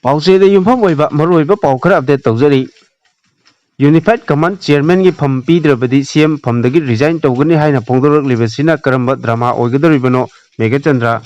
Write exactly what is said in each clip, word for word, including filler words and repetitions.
ꯄꯥꯎꯆꯦꯗ ꯌꯨꯝꯐꯝ ꯑꯣꯏꯕ ꯃꯔꯨꯑꯣꯏꯕ ꯄꯥꯎ ꯈꯔ ꯑꯞꯗꯦꯠ ꯇꯧꯖꯔꯤ꯫ ꯌꯨꯅꯤꯐꯥꯏꯠ ꯀꯃꯥꯟ ꯆꯤꯌꯔꯃꯦꯟꯒꯤ ꯐꯝ ꯄꯤꯗ꯭ꯔꯕꯗꯤ ꯁꯤ ꯑꯦꯝ ꯐꯝꯗꯒꯤ ꯔꯤꯖꯥꯏꯟ ꯇꯧꯒꯅꯤ ꯍꯥꯏꯅ ꯐꯣꯡꯗꯣꯔꯛꯂꯤꯕꯁꯤꯅ ꯀꯔꯝꯕ ꯗ꯭ꯔꯃꯥ ꯑꯣꯏꯒꯗꯧꯔꯤꯕꯅꯣ? ꯃꯦꯘꯆꯟꯗ꯭ꯔ꯫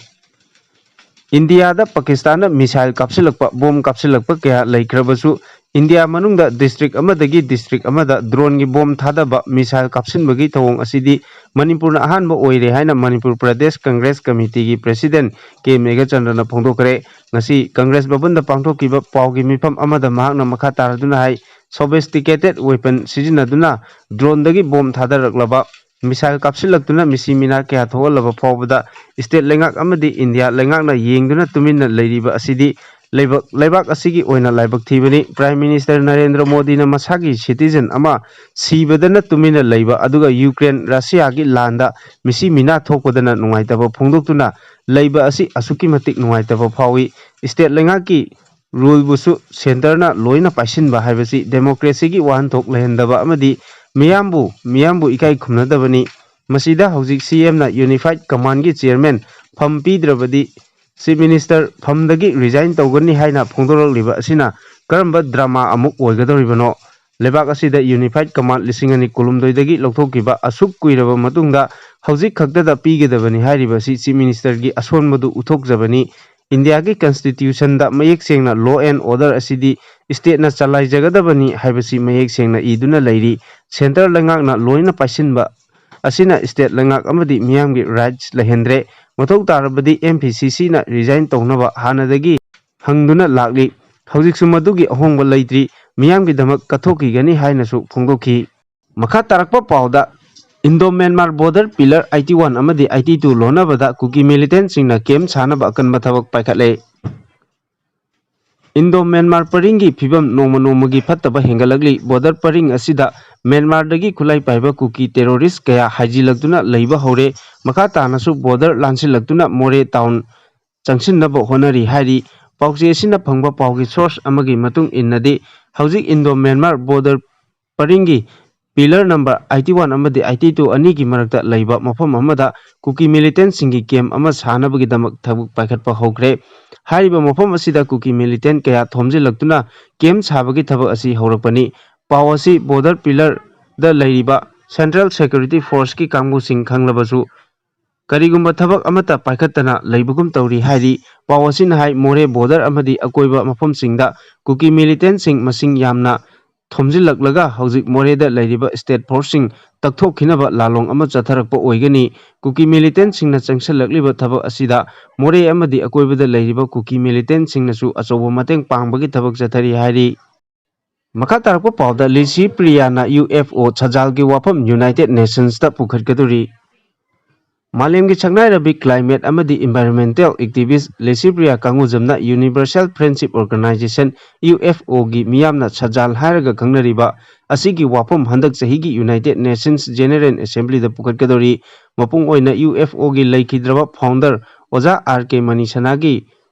ꯏꯟꯗꯤꯌꯥꯗ ꯄꯥꯀꯤꯁꯇꯥꯟꯅ ꯃꯤꯁꯥꯏꯜ ꯀꯥꯞꯁꯤꯜꯂꯛꯄ, ꯕꯣꯝ ꯀꯥꯞꯁꯤꯜꯂꯛꯄ ꯀꯌꯥ ꯂꯩꯈ꯭ꯔꯕꯁꯨ, ꯏꯟꯗꯤꯌꯥ ꯃꯅꯨꯡꯗ ꯗꯤꯁꯇ꯭ꯔꯤꯛ ꯑꯃꯗꯒꯤ ꯗꯤꯁꯇ꯭ꯔꯤꯛ ꯑꯃꯗ ꯗ꯭ꯔꯣꯟꯒꯤ ꯕꯣꯝ ꯊꯥꯗꯕ, ꯃꯤꯁꯥꯏꯜ ꯀꯥꯞꯁꯤꯟꯕꯒꯤ ꯊꯧꯑꯣꯡ ꯑꯁꯤꯗꯤ ꯃꯅꯤꯄꯨꯔꯅ ꯑꯍꯥꯟꯕ ꯑꯣꯏꯔꯦ ꯍꯥꯏꯅ ꯃꯅꯤꯄꯨꯔ ꯄ꯭ꯔꯗꯦꯁ ꯀꯪꯒ꯭ꯔꯦꯁ ꯀꯃꯤꯇꯤꯒꯤ ꯄ꯭ꯔꯦꯁꯤꯗꯦꯟ ꯀꯦ ꯃꯦꯘꯆꯟꯗ꯭ꯔꯅ ꯐꯣꯡꯗꯣꯛꯈ꯭ꯔꯦ꯫ ꯉꯁꯤ ꯀꯪꯒ꯭ꯔꯦꯁ ꯚꯕꯟꯗ ꯄꯥꯡꯊꯣꯛꯈꯤꯕ ꯄꯥꯎꯒꯤ ꯃꯤꯐꯝ ꯑꯃꯗ ꯃꯍꯥꯛꯅ ꯃꯈꯥ ꯇꯥꯔꯗꯨꯅ ꯍꯥꯏ, sophisticated weapon ꯁꯤꯖꯤꯟꯅꯗꯨꯅ ꯗ꯭ꯔꯣꯟꯗꯒꯤ ꯕꯣꯝ ꯊꯥꯗꯔꯛꯂꯕ, ꯃꯤꯁꯥꯏꯜ ꯀꯥꯞꯁꯤꯜꯂꯛꯇꯨꯅ ꯃꯤꯁꯤ ꯃꯤꯅꯥ ꯀꯌꯥ ꯊꯣꯛꯍꯜꯂꯕ ꯐꯥꯎꯕꯗ ꯁ꯭ꯇꯦꯠ ꯂꯩꯉꯥꯛ ꯑꯃꯗꯤ ꯏꯟꯗꯤꯌꯥ ꯂꯩꯉꯥꯛꯅ ꯌꯦꯡꯗꯨꯅ ꯇꯨꯃꯤꯟꯅ ꯂꯩꯔꯤꯕ ꯑꯁꯤꯗꯤ ꯂꯩꯕꯥꯛ, ꯂꯩꯕꯥꯛ ꯑꯁꯤꯒꯤ ꯑꯣꯏꯅ ꯂꯥꯏꯕꯛ ꯊꯤꯕꯅꯤ꯫ ꯄ꯭ꯔꯥꯏꯝ ꯃꯤꯅꯤꯁꯇꯔ ꯅꯔꯦꯟꯗ꯭ꯔ ꯃꯣꯗꯤꯅ ꯃꯁꯥꯒꯤ ꯁꯤꯇꯤꯖꯟ ꯑꯃ ꯁꯤꯕꯗꯅ ꯇꯨꯃꯤꯟꯅ ꯂꯩꯕ, ꯑꯗꯨꯒ ꯌꯨꯀ꯭ꯔꯦꯟ ꯔꯁꯤꯌꯥꯒꯤ ꯂꯥꯟꯗ ꯃꯤꯁꯤ ꯃꯤꯅꯥ ꯊꯣꯛꯄꯗꯅ ꯅꯨꯡꯉꯥꯏꯇꯕ ꯐꯣꯡꯗꯣꯛꯇꯨꯅ ꯂꯩꯕ ꯑꯁꯤ ꯑꯁꯨꯛꯀꯤ ꯃꯇꯤꯛ ꯅꯨꯡꯉꯥꯏꯇꯕ ꯐꯥꯎꯏ꯫ ꯁ꯭ꯇꯦꯠ ꯂꯩꯉꯥꯛꯀꯤ ꯔꯨꯜꯕꯨꯁꯨ ꯁꯦꯟꯇꯔꯅ ꯂꯣꯏꯅ ꯄꯥꯏꯁꯤꯟꯕ ꯍꯥꯏꯕꯁꯤ ꯗꯦꯃꯣꯀ꯭ꯔꯦꯁꯤꯒꯤ ꯋꯥꯍꯟꯊꯣꯛ ꯂꯩꯍꯟꯗꯕ ꯑꯃꯗꯤ ꯃꯤꯌꯥꯝꯕꯨ, ꯃꯤꯌꯥꯝꯕꯨ ꯏꯀꯥꯏ ꯈꯨꯝꯅꯗꯕꯅꯤ꯫ ꯃꯁꯤꯗ ꯍꯧꯖꯤꯛ ꯁꯤ ꯑꯦꯝꯅ ꯌꯨꯅꯤꯐꯥꯏꯠ ꯀꯃꯥꯟꯒꯤ ꯆꯤꯌꯔꯃꯦꯟ ꯐꯝ ꯄꯤꯗ꯭ꯔꯕꯗꯤ ꯆꯤꯐ ꯃꯤꯅꯤꯁꯇꯔ ꯐꯝꯗꯒꯤ ꯔꯤꯖꯥꯏꯟ ꯇꯧꯒꯅꯤ ꯍꯥꯏꯅ ꯐꯣꯡꯗꯣꯔꯛꯂꯤꯕ ꯑꯁꯤꯅ ꯀꯔꯝꯕ ꯗ꯭ꯔꯃꯥ ꯑꯃꯨꯛ ꯑꯣꯏꯒꯗꯧꯔꯤꯕꯅꯣ? ꯂꯩꯕꯥꯛ ꯑꯁꯤꯗ ꯌꯨꯅꯤꯐꯥꯏꯠ ꯀꯃꯥꯟ ꯂꯤꯁꯤꯡ ꯑꯅꯤ ꯀꯨꯟꯍꯨꯝꯗꯣꯏꯗꯒꯤ ꯂꯧꯊꯣꯛꯈꯤꯕ ꯑꯁꯨꯛ ꯀꯨꯏꯔꯕ ꯃꯇꯨꯡꯗ ꯍꯧꯖꯤꯛ ꯈꯛꯇꯗ ꯄꯤꯒꯗꯕꯅꯤ ꯍꯥꯏꯔꯤꯕ ꯑꯁꯤ ꯆꯤꯐ ꯃꯤꯅꯤꯁꯇꯔꯒꯤ ꯑꯁꯣꯟꯕꯗꯨ ꯎꯠꯊꯣꯛꯆꯕꯅꯤ꯫ ꯏꯟꯗꯤꯌꯥꯒꯤ ꯀꯟꯁꯇꯤꯇ꯭ꯌꯨꯁꯟꯗ ꯃꯌꯦꯛ ꯁꯦꯡꯅ law and order ꯑꯁꯤꯗꯤ ꯁ꯭ꯇꯦꯠꯅ ꯆꯂꯥꯏꯖꯒꯗꯕꯅꯤ ꯍꯥꯏꯕꯁꯤ ꯃꯌꯦꯛ ꯁꯦꯡꯅ ꯏꯗꯨꯅ ꯂꯩꯔꯤ꯫ ꯁꯦꯟꯇꯔ ꯂꯩꯉꯥꯛꯅ ꯂꯣꯏꯅ ꯄꯥꯏꯁꯤꯟꯕ ꯑꯁꯤꯅ ꯁ꯭ꯇꯦꯠ ꯂꯩꯉꯥꯛ ꯑꯃꯗꯤ ꯃꯤꯌꯥꯝꯒꯤ ꯔꯥꯏꯠꯁ ꯂꯩꯍꯟꯗ꯭ꯔꯦ꯫ ꯃꯊꯧ ꯇꯥꯔꯕꯗꯤ ꯑꯦꯝ ꯄꯤ ꯁꯤ ꯁꯤꯅ ꯔꯤꯖꯥꯏꯟ ꯇꯧꯅꯕ ꯍꯥꯟꯅꯗꯒꯤ ꯍꯪꯗꯨꯅ ꯂꯥꯛꯂꯤ꯫ ꯍꯧꯖꯤꯛꯁꯨ ꯃꯗꯨꯒꯤ ꯑꯍꯣꯡꯕ ꯂꯩꯇ꯭ꯔꯤ꯫ ꯃꯤꯌꯥꯝꯒꯤꯗꯃꯛ ꯀꯠꯊꯣꯛꯈꯤꯒꯅꯤ ꯍꯥꯏꯅꯁꯨ ꯐꯣꯡꯗꯣꯛꯈꯤ꯫ ꯃꯈꯥ ꯇꯥꯔꯛꯄ ꯄꯥꯎꯗ, Indo Myanmar border pillar eighty one ꯑꯃꯗꯤ ꯑꯩꯠꯇꯤ ꯇꯨ ꯂꯣꯟꯅꯕꯗ ꯀꯨꯀꯤ ꯃꯤꯂꯤꯇꯦꯟꯁꯤꯡꯅ ꯀꯦꯝ ꯁꯥꯅꯕ ꯑꯀꯟꯕ ꯊꯕꯛ ꯄꯥꯏꯈꯠꯂꯦ꯫ ꯏꯟꯗꯣ ꯃ꯭ꯌꯥꯟꯃꯥꯔ ꯄꯔꯤꯡꯒꯤ ꯐꯤꯕꯝ ꯅꯣꯡꯃ ꯅꯣꯡꯃꯒꯤ ꯐꯠꯇꯕ ꯍꯦꯟꯒꯠꯂꯛꯂꯤ꯫ ꯕꯣꯔꯗꯔ ꯄꯔꯤꯡ ꯑꯁꯤꯗ ꯃ꯭ꯌꯥꯟꯃꯥꯔꯗꯒꯤ ꯈꯨꯠꯂꯥꯏ ꯄꯥꯏꯕ ꯀꯨꯀꯤ ꯇꯦꯔꯣꯔꯤꯁ ꯀꯌꯥ ꯍꯥꯏꯖꯤꯜꯂꯛꯇꯨꯅ ꯂꯩꯕ ꯍꯧꯔꯦ꯫ ꯃꯈꯥ ꯇꯥꯅꯁꯨ ꯕꯣꯔꯗꯔ ꯂꯥꯟꯁꯤꯜꯂꯛꯇꯨꯅ ꯃꯣꯔꯦ ꯇꯥꯎꯟ ꯆꯪꯁꯤꯟꯅꯕ ꯍꯣꯠꯅꯔꯤ ꯍꯥꯏꯔꯤ꯫ ꯄꯥꯎꯆꯦ ꯑꯁꯤꯅ ꯐꯪꯕ ꯄꯥꯎꯒꯤ ꯁꯣꯔꯁ ꯑꯃꯒꯤ ꯃꯇꯨꯡ ꯏꯟꯅꯗꯤ, ꯍꯧꯖꯤꯛ ꯏꯟꯗꯣ ꯃ꯭ꯌꯥꯟꯃꯥꯔ ꯕꯣꯔꯗꯔ ꯄꯔꯤꯡꯒꯤ pillar number eighty one ꯑꯃꯗꯤ eighty two ꯑꯅꯤꯒꯤ ꯃꯔꯛꯇ ꯂꯩꯕ ꯃꯐꯝ ꯑꯃꯗ ꯀꯨꯀꯤ militantꯁꯤꯡꯒꯤ camp ꯑꯃ ꯁꯥꯅꯕꯒꯤꯗꯃꯛ ꯊꯕꯛ ꯄꯥꯏꯈꯠꯄ ꯍꯧꯈ꯭ꯔꯦ꯫ ꯍꯥꯏꯔꯤꯕ ꯃꯐꯝ ꯑꯁꯤꯗ ꯀꯨꯀꯤ militant ꯀꯌꯥ ꯊꯣꯝꯖꯤꯜꯂꯛꯇꯨꯅ camp ꯁꯥꯕꯒꯤ ꯊꯕꯛ ꯑꯁꯤ ꯍꯧꯔꯛꯄꯅꯤ꯫ ꯄꯥꯎ ꯑꯁꯤ border pillarꯗ ꯂꯩꯔꯤꯕ Central Security Forceꯀꯤ ꯀꯥꯡꯕꯨꯁꯤꯡ ꯈꯪꯂꯕꯁꯨ, ꯀꯔꯤꯒꯨꯝꯕ ꯊꯕꯛ ꯑꯃꯠꯇ ꯄꯥꯏꯈꯠꯇꯅ ꯂꯩꯕꯒꯨꯝ ꯇꯧꯔꯤ ꯍꯥꯏꯔꯤ꯫ ꯄꯥꯎ ꯑꯁꯤꯅ ꯍꯥꯏ, ꯃꯣꯔꯦ border ꯑꯃꯗꯤ ꯑꯀꯣꯏꯕ ꯃꯐꯝꯁꯤꯡꯗ ꯀꯨꯀꯤ militantꯁꯤꯡ ꯃꯁꯤꯡ ꯌꯥꯝꯅ ꯊꯣꯝꯖꯤꯜꯂꯛꯂꯒ ꯍꯧꯖꯤꯛ ꯃꯣꯔꯦꯗ ꯂꯩꯔꯤꯕ state forceꯁꯤꯡ ꯇꯛꯊꯣꯛꯈꯤꯅꯕ ꯂꯥꯂꯣꯡ ꯑꯃ ꯆꯠꯊꯔꯛꯄ ꯑꯣꯏꯒꯅꯤ꯫ ꯀꯨꯀꯤ militantꯁꯤꯡꯅ ꯆꯪꯁꯤꯜꯂꯛꯂꯤꯕ ꯊꯕꯛ ꯑꯁꯤꯗ ꯃꯣꯔꯦ ꯑꯃꯗꯤ ꯑꯀꯣꯏꯕꯗ ꯂꯩꯔꯤꯕ ꯀꯨꯀꯤ militantꯁꯤꯡꯅꯁꯨ ꯑꯆꯧꯕ ꯃꯇꯦꯡ ꯄꯥꯡꯕꯒꯤ ꯊꯕꯛ ꯆꯠꯊꯔꯤ ꯍꯥꯏꯔꯤ꯫ ꯃꯈꯥ ꯇꯥꯔꯛꯄ ꯄꯥꯎꯗ, ꯂꯤꯁꯤ ꯄ꯭ꯔꯤꯌꯥꯅ UFO ꯁꯖꯥꯜꯒꯤ ꯋꯥꯐꯝ United Nationsꯇ ꯄꯨꯈꯠꯀꯗꯧꯔꯤ꯫ ꯃꯥꯂꯦꯝꯒꯤ ꯁꯛꯅꯥꯏꯔꯕꯤ climate ꯑꯃꯗꯤ environmental activist ꯂꯤꯁꯤ Priya ꯀꯥꯡꯒꯨꯖꯝꯅ Universal Friendship Organization, UFOꯒꯤ ꯃꯤꯌꯥꯝꯅ ꯁꯖꯥꯜ ꯍꯥꯏꯔꯒ ꯈꯪꯅꯔꯤꯕ ꯑꯁꯤꯒꯤ ꯋꯥꯐꯝ ꯍꯟꯗꯛ ꯆꯍꯤꯒꯤ United Nations General Assemblyꯗ ꯄꯨꯈꯠꯀꯗꯧꯔꯤ꯫ ꯃꯄꯨꯡ ꯑꯣꯏꯅ UFOꯒꯤ ꯂꯩꯈꯤꯗ꯭ꯔꯕ founder ꯑꯣꯖꯥ R K ꯃꯅꯤꯁꯅꯥꯒꯤ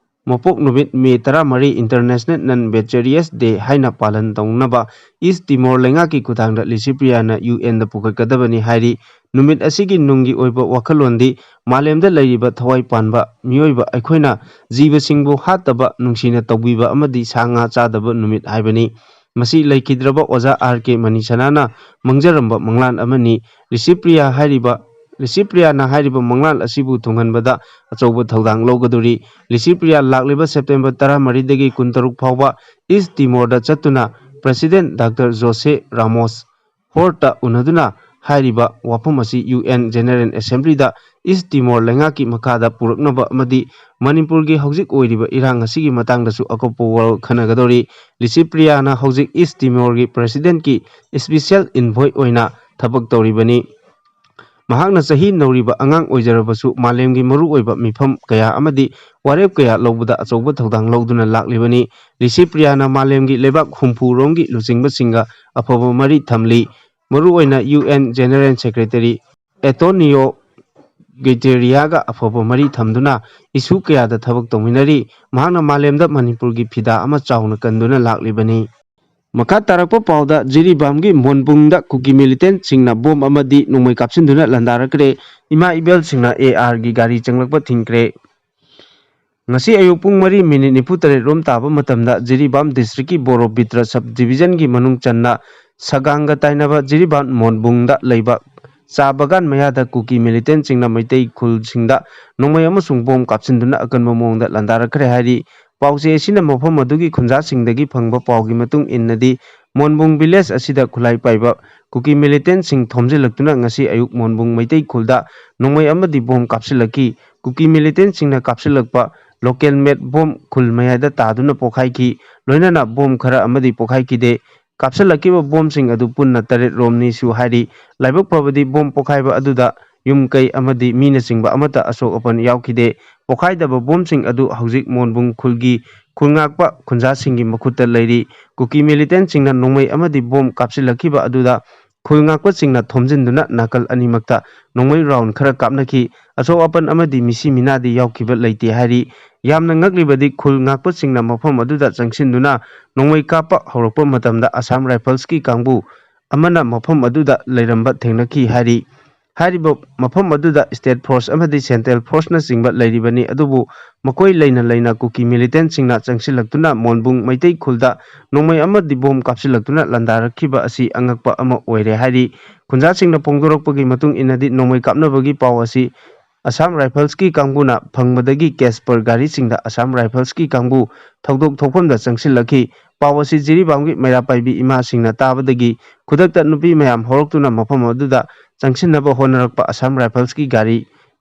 ꯃꯄꯣꯛ ꯅꯨꯃꯤꯠ May ꯇꯔꯥꯃꯔꯤ International Non-Bacterious Day ꯍꯥꯏꯅ ꯄꯥꯂꯟ ꯇꯧꯅꯕ East Timor ꯂꯩꯉꯥꯛꯀꯤ ꯈꯨꯠꯊꯥꯡꯗ ꯂꯤꯁꯤ ꯄ꯭ꯔꯤꯌꯥꯅ UNꯗ ꯄꯨꯈꯠꯀꯗꯕꯅꯤ ꯍꯥꯏꯔꯤ꯫ ꯅꯨꯃꯤꯠ ꯑꯁꯤꯒꯤ ꯅꯨꯡꯒꯤ ꯑꯣꯏꯕ ꯋꯥꯈꯜꯂꯣꯟꯗꯤ ꯃꯥꯂꯦꯝꯗ ꯂꯩꯔꯤꯕ ꯊꯋꯥꯏ ꯄꯥꯟꯕ ꯃꯤꯑꯣꯏꯕ ꯑꯩꯈꯣꯏꯅ ꯖꯤꯕꯁꯤꯡꯕꯨ ꯍꯥꯠꯇꯕ, ꯅꯨꯡꯁꯤꯅ ꯇꯧꯕꯤꯕ ꯑꯃꯗꯤ ꯁꯥ ꯉꯥ ꯆꯥꯗꯕ ꯅꯨꯃꯤꯠ ꯍꯥꯏꯕꯅꯤ꯫ ꯃꯁꯤ ꯂꯩꯈꯤꯗ꯭ꯔꯕ ꯑꯣꯖꯥ R K ꯃꯅꯤꯁꯅꯥꯅ ꯃꯪꯖꯔꯝꯕ ꯃꯪꯂꯥꯟ ꯑꯃꯅꯤ꯫ ꯂꯤꯁꯤ ꯄ꯭ꯔꯤꯌꯥ ꯍꯥꯏꯔꯤꯕ, ꯂꯤꯁꯤ ꯄ꯭ꯔꯤꯌꯥꯅ ꯍꯥꯏꯔꯤꯕ ꯃꯪꯂꯥꯟ ꯑꯁꯤꯕꯨ ꯊꯨꯡꯍꯟꯕꯗ ꯑꯆꯧꯕ ꯊꯧꯗꯥꯡ ꯂꯧꯒꯗꯧꯔꯤ꯫ ꯂꯤꯁꯤ ꯄ꯭ꯔꯤꯌꯥ ꯂꯥꯛꯂꯤꯕ September ꯇꯔꯥꯃꯔꯤꯗꯒꯤ ꯀꯨꯟꯇꯔꯨꯛ ꯐꯥꯎꯕ East Timorꯗ ꯆꯠꯇꯨꯅ President Doctor Jose Ramos Horta ꯎꯅꯗꯨꯅ ꯍꯥꯏꯔꯤꯕ ꯋꯥꯐꯝ ꯑꯁꯤ UN General Assemblyꯗ East Timor ꯂꯩꯉꯥꯛꯀꯤ ꯃꯈꯥꯗ ꯄꯨꯔꯛꯅꯕ ꯑꯃꯗꯤ ꯃꯅꯤꯄꯨꯔꯒꯤ ꯍꯧꯖꯤꯛ ꯑꯣꯏꯔꯤꯕ ꯏꯔꯥꯡ ꯑꯁꯤꯒꯤ ꯃꯇꯥꯡꯗꯁꯨ ꯑꯀꯨꯞꯄ ꯋꯥꯔꯣꯜ ꯈꯟꯅꯒꯗꯧꯔꯤ꯫ ꯂꯤꯁꯤ ꯄ꯭ꯔꯤꯌꯥꯅ ꯍꯧꯖꯤꯛ East Timorꯒꯤ Presidentꯀꯤ special envoy ꯑꯣꯏꯅ ꯊꯕꯛ ꯇꯧꯔꯤꯕꯅꯤ꯫ ꯃꯍꯥꯛꯅ ꯆꯍꯤ ꯅꯧꯔꯤꯕ ꯑꯉꯥꯡ ꯑꯣꯏꯖꯔꯕꯁꯨ ꯃꯥꯂꯦꯝꯒꯤ ꯃꯔꯨꯑꯣꯏꯕ ꯃꯤꯐꯝ ꯀꯌꯥ ꯑꯃꯗꯤ ꯋꯥꯔꯦꯞ ꯀꯌꯥ ꯂꯧꯕꯗ ꯑꯆꯧꯕ ꯊꯧꯗꯥꯡ ꯂꯧꯗꯨꯅ ꯂꯥꯛꯂꯤꯕꯅꯤ꯫ ꯂꯤꯁꯤ ꯄ꯭ꯔꯤꯌꯥꯅ ꯃꯥꯂꯦꯝꯒꯤ ꯂꯩꯕꯥꯛ ꯍꯨꯝꯐꯨ ꯔꯣꯝꯒꯤ ꯂꯨꯆꯤꯡꯕꯁꯤꯡꯒ ꯑꯐꯕ ꯃꯔꯤ ꯊꯝꯂꯤ꯫ ꯃꯔꯨꯑꯣꯏꯅ UN General Secretary Antonio Guterresꯒ ꯑꯐꯕ ꯃꯔꯤ ꯊꯝꯗꯨꯅ issue ꯀꯌꯥꯗ ꯊꯕꯛ ꯇꯧꯃꯤꯟꯅꯔꯤ꯫ ꯃꯍꯥꯛꯅ ꯃꯥꯂꯦꯝꯗ ꯃꯅꯤꯄꯨꯔꯒꯤ ꯐꯤꯗꯥ ꯑꯃ ꯆꯥꯎꯅ ꯀꯟꯗꯨꯅ ꯂꯥꯛꯂꯤꯕꯅꯤ꯫ ꯃꯈꯥ ꯇꯥꯔꯛꯄ ꯄꯥꯎꯗ ꯖꯤꯔꯤꯕꯥꯝꯒꯤ ꯃꯣꯟꯕꯨꯡꯗ ꯀꯨꯀꯤ ꯃꯤꯂꯤꯇꯦꯟꯁꯤꯡꯅ ꯕꯣꯝ ꯑꯃꯗꯤ ꯅꯣꯡꯃꯩ ꯀꯥꯞꯁꯤꯟꯗꯨꯅ ꯂꯥꯟꯗꯥꯔꯛꯈ꯭ꯔꯦ꯫ ꯏꯃꯥ ꯏꯕꯦꯜꯁꯤꯡꯅ ꯑꯦ ꯑꯥꯔꯒꯤ ꯒꯥꯔꯤ ꯆꯪꯂꯛꯄ ꯊꯤꯡꯈ꯭ꯔꯦ꯫ ꯉꯁꯤ ꯑꯌꯨꯛ ꯄꯨꯡ ꯃꯔꯤ ꯃꯤꯅꯤꯠ ꯅꯤꯐꯨ ꯇꯔꯦꯠ ꯔꯣꯝ ꯇꯥꯕ ꯃꯇꯝꯗ ꯖꯤꯔꯤꯕꯥꯝ ꯗꯤꯁꯇ꯭ꯔꯤꯛꯀꯤ ꯕꯣꯔꯣ ꯕꯤꯇ꯭ꯔ ꯁꯕ ꯗꯤꯕꯤꯖꯟꯒꯤ ꯃꯅꯨꯡ ꯆꯟꯅ ꯁꯒꯥꯡꯒ ꯇꯥꯏꯅꯕ ꯖꯤꯔꯤꯕꯥꯝ ꯃꯣꯟꯕꯨꯡꯗ ꯂꯩꯕ ꯆꯥ ꯕꯒꯥꯟ ꯃꯌꯥꯗ ꯀꯨꯀꯤ ꯃꯤꯂꯤꯇꯦꯟꯁꯤꯡꯅ ꯃꯩꯇꯩ ꯈꯨꯜꯁꯤꯡꯗ ꯅꯣꯡꯃꯩ ꯑꯃꯁꯨꯡ ꯕꯣꯝ ꯀꯥꯞꯁꯤꯟꯗꯨꯅ ꯑꯀꯟꯕ ꯃꯑꯣꯡꯗ ꯂꯥꯟꯗꯥꯔꯛꯈ꯭ꯔꯦ ꯍꯥꯏꯔꯤ꯫ ꯄꯥꯎꯆꯦ ꯑꯁꯤꯅ ꯃꯐꯝ ꯑꯗꯨꯒꯤ ꯈꯨꯟꯖꯥꯁꯤꯡꯗꯒꯤ ꯐꯪꯕ ꯄꯥꯎꯒꯤ ꯃꯇꯨꯡ ꯏꯟꯅꯗꯤ, ꯃꯣꯟꯕꯨꯡ ꯚꯤꯂꯦꯖ ꯑꯁꯤꯗ ꯈꯨꯠꯂꯥꯏ ꯄꯥꯏꯕ ꯀꯨꯀꯤ ꯃꯤꯂꯤꯇꯦꯟꯁꯤꯡ ꯊꯣꯝꯖꯤꯜꯂꯛꯇꯨꯅ ꯉꯁꯤ ꯑꯌꯨꯛ ꯃꯣꯟꯕꯨꯡ ꯃꯩꯇꯩ ꯈꯨꯜꯗ ꯅꯣꯡꯃꯩ ꯑꯃꯗꯤ ꯕꯣꯝ ꯀꯥꯞꯁꯤꯜꯂꯛꯈꯤ꯫ ꯀꯨꯀꯤ ꯃꯤꯂꯤꯇꯦꯟꯁꯤꯡꯅ ꯀꯥꯞꯁꯤꯜꯂꯛꯄ ꯂꯣꯀꯦꯜ ꯃꯦꯗ ꯕꯣꯝ ꯈꯨꯜ ꯃꯌꯥꯏꯗ ꯇꯥꯗꯨꯅ ꯄꯣꯈꯥꯏꯈꯤ꯫ ꯂꯣꯏꯅꯅ ꯕꯣꯝ ꯈꯔ ꯑꯃꯗꯤ ꯄꯣꯈꯥꯏꯈꯤꯗꯦ꯫ ꯀꯥꯞꯁꯤꯜꯂꯛꯈꯤꯕ ꯕꯣꯝꯁꯤꯡ ꯑꯗꯨ ꯄꯨꯟꯅ ꯇꯔꯦꯠ ꯔꯣꯝꯅꯤꯁꯨ ꯍꯥꯏꯔꯤ꯫ ꯂꯥꯏꯕꯛ ꯐꯕꯗꯤ ꯕꯣꯝ ꯄꯣꯈꯥꯏꯕ ꯑꯗꯨꯗ ꯌꯨꯝ ꯀꯩ ꯑꯃꯗꯤ ꯃꯤꯅꯆꯤꯡꯕ ꯑꯃꯠꯇ ꯑꯁꯣꯛ ꯑꯄꯟ ꯌꯥꯎꯈꯤꯗꯦ꯫ ꯄꯣꯈꯥꯏꯗꯕ ꯕꯣꯝꯁꯤꯡ ꯑꯗꯨ ꯍꯧꯖꯤꯛ ꯃꯣꯟꯕꯨꯡ ꯈꯨꯜꯒꯤ ꯈꯨꯜ ꯉꯥꯛꯄ ꯈꯨꯟꯖꯥꯁꯤꯡꯒꯤ ꯃꯈꯨꯠꯇ ꯂꯩꯔꯤ꯫ ꯀꯨꯀꯤ ꯃꯤꯂꯤꯇꯦꯟꯁꯤꯡꯅ ꯅꯣꯡꯃꯩ ꯑꯃꯗꯤ ꯕꯣꯝ ꯀꯥꯞꯁꯤꯜꯂꯛꯈꯤꯕ ꯑꯗꯨꯗ ꯈꯨꯜ ꯉꯥꯛꯄꯁꯤꯡꯅ ꯊꯣꯝꯖꯤꯟꯗꯨꯅ ꯅꯥꯀꯜ ꯑꯅꯤꯃꯛꯇ ꯅꯣꯡꯃꯩ ꯔꯥꯎꯟ ꯈꯔ ꯀꯥꯞꯅꯈꯤ꯫ ꯑꯁꯣꯛ ꯑꯄꯟ ꯑꯃꯗꯤ ꯃꯤꯁꯤ ꯃꯤꯅꯥꯗꯤ ꯌꯥꯎꯈꯤꯕ ꯂꯩꯇꯦ ꯍꯥꯏꯔꯤ꯫ ꯌꯥꯝꯅ ꯉꯛꯂꯤꯕꯗꯤ ꯈꯨꯜ ꯉꯥꯛꯄꯁꯤꯡꯅ ꯃꯐꯝ ꯑꯗꯨꯗ ꯆꯪꯁꯤꯟꯗꯨꯅ ꯅꯣꯡꯃꯩ ꯀꯥꯞꯄ ꯍꯧꯔꯛꯄ ꯃꯇꯝꯗ ꯑꯁꯥꯝ ꯔꯥꯏꯐꯜꯁꯀꯤ ꯀꯥꯡꯕꯨ ꯑꯃꯅ ꯃꯐꯝ ꯑꯗꯨꯗ ꯂꯩꯔꯝꯕ ꯊꯦꯡꯅꯈꯤ ꯍꯥꯏꯔꯤ꯫ ꯍꯥꯏꯔꯤꯕ ꯃꯐꯝ ꯑꯗꯨꯗ ꯁ꯭ꯇꯦꯠ ꯐꯣꯔꯁ ꯑꯃꯗꯤ ꯁꯦꯟꯇ꯭ꯔꯦꯜ ꯐꯣꯔꯁꯅꯆꯤꯡꯕ ꯂꯩꯔꯤꯕꯅꯤ, ꯑꯗꯨꯕꯨ ꯃꯈꯣꯏ ꯂꯩꯅ ꯂꯩꯅ ꯀꯨꯀꯤ ꯃꯤꯂꯤꯇꯦꯟꯁꯤꯡꯅ ꯆꯪꯁꯤꯜꯂꯛꯇꯨꯅ ꯃꯣꯟꯕꯨꯡ ꯃꯩꯇꯩ ꯈꯨꯜꯗ ꯅꯣꯡꯃꯩ ꯑꯃꯗꯤ ꯕꯣꯝ ꯀꯥꯞꯁꯤꯜꯂꯛꯇꯨꯅ ꯂꯥꯟꯗꯥꯔꯛꯈꯤꯕ ꯑꯁꯤ ꯑꯉꯛꯄ ꯑꯃ ꯑꯣꯏꯔꯦ ꯍꯥꯏꯔꯤ꯫ ꯈꯨꯟꯖꯥꯁꯤꯡꯅ ꯐꯣꯡꯗꯣꯔꯛꯄꯒꯤ ꯃꯇꯨꯡ ꯏꯟꯅꯗꯤ, ꯅꯣꯡꯃꯩ ꯀꯥꯞꯅꯕꯒꯤ ꯄꯥꯎ ꯑꯁꯤ ꯑꯁꯥꯝ ꯔꯥꯏꯐꯜꯁꯀꯤ ꯀꯥꯡꯕꯨꯅ ꯐꯪꯕꯗꯒꯤ ꯀꯦꯁꯄꯔ ꯒꯥꯔꯤꯁꯤꯡꯗ ꯑꯁꯥꯝ ꯔꯥꯏꯐꯜꯁꯀꯤ ꯀꯥꯡꯕꯨ ꯊꯧꯗꯣꯛ ꯊꯣꯛꯐꯝꯗ ꯆꯪꯁꯤꯜꯂꯛꯈꯤ꯫ ꯄꯥꯎ ꯑꯁꯤ ꯖꯤꯔꯤꯕꯥꯝꯒꯤ ꯃꯩꯔꯥ ꯄꯥꯏꯕꯤ ꯏꯃꯥꯁꯤꯡꯅ ꯇꯥꯕꯗꯒꯤ ꯈꯨꯗꯛꯇ ꯅꯨꯄꯤ ꯃꯌꯥꯝ ꯍꯧꯔꯛꯇꯨꯅ ꯃꯐꯝ ꯑꯗꯨꯗ ꯆꯪꯁꯤꯟꯅꯕ ꯍꯣꯠꯅꯔꯛꯄ ꯑꯁꯥꯝ ꯔꯥꯏꯐꯜꯁꯀꯤ ꯒꯥꯔꯤ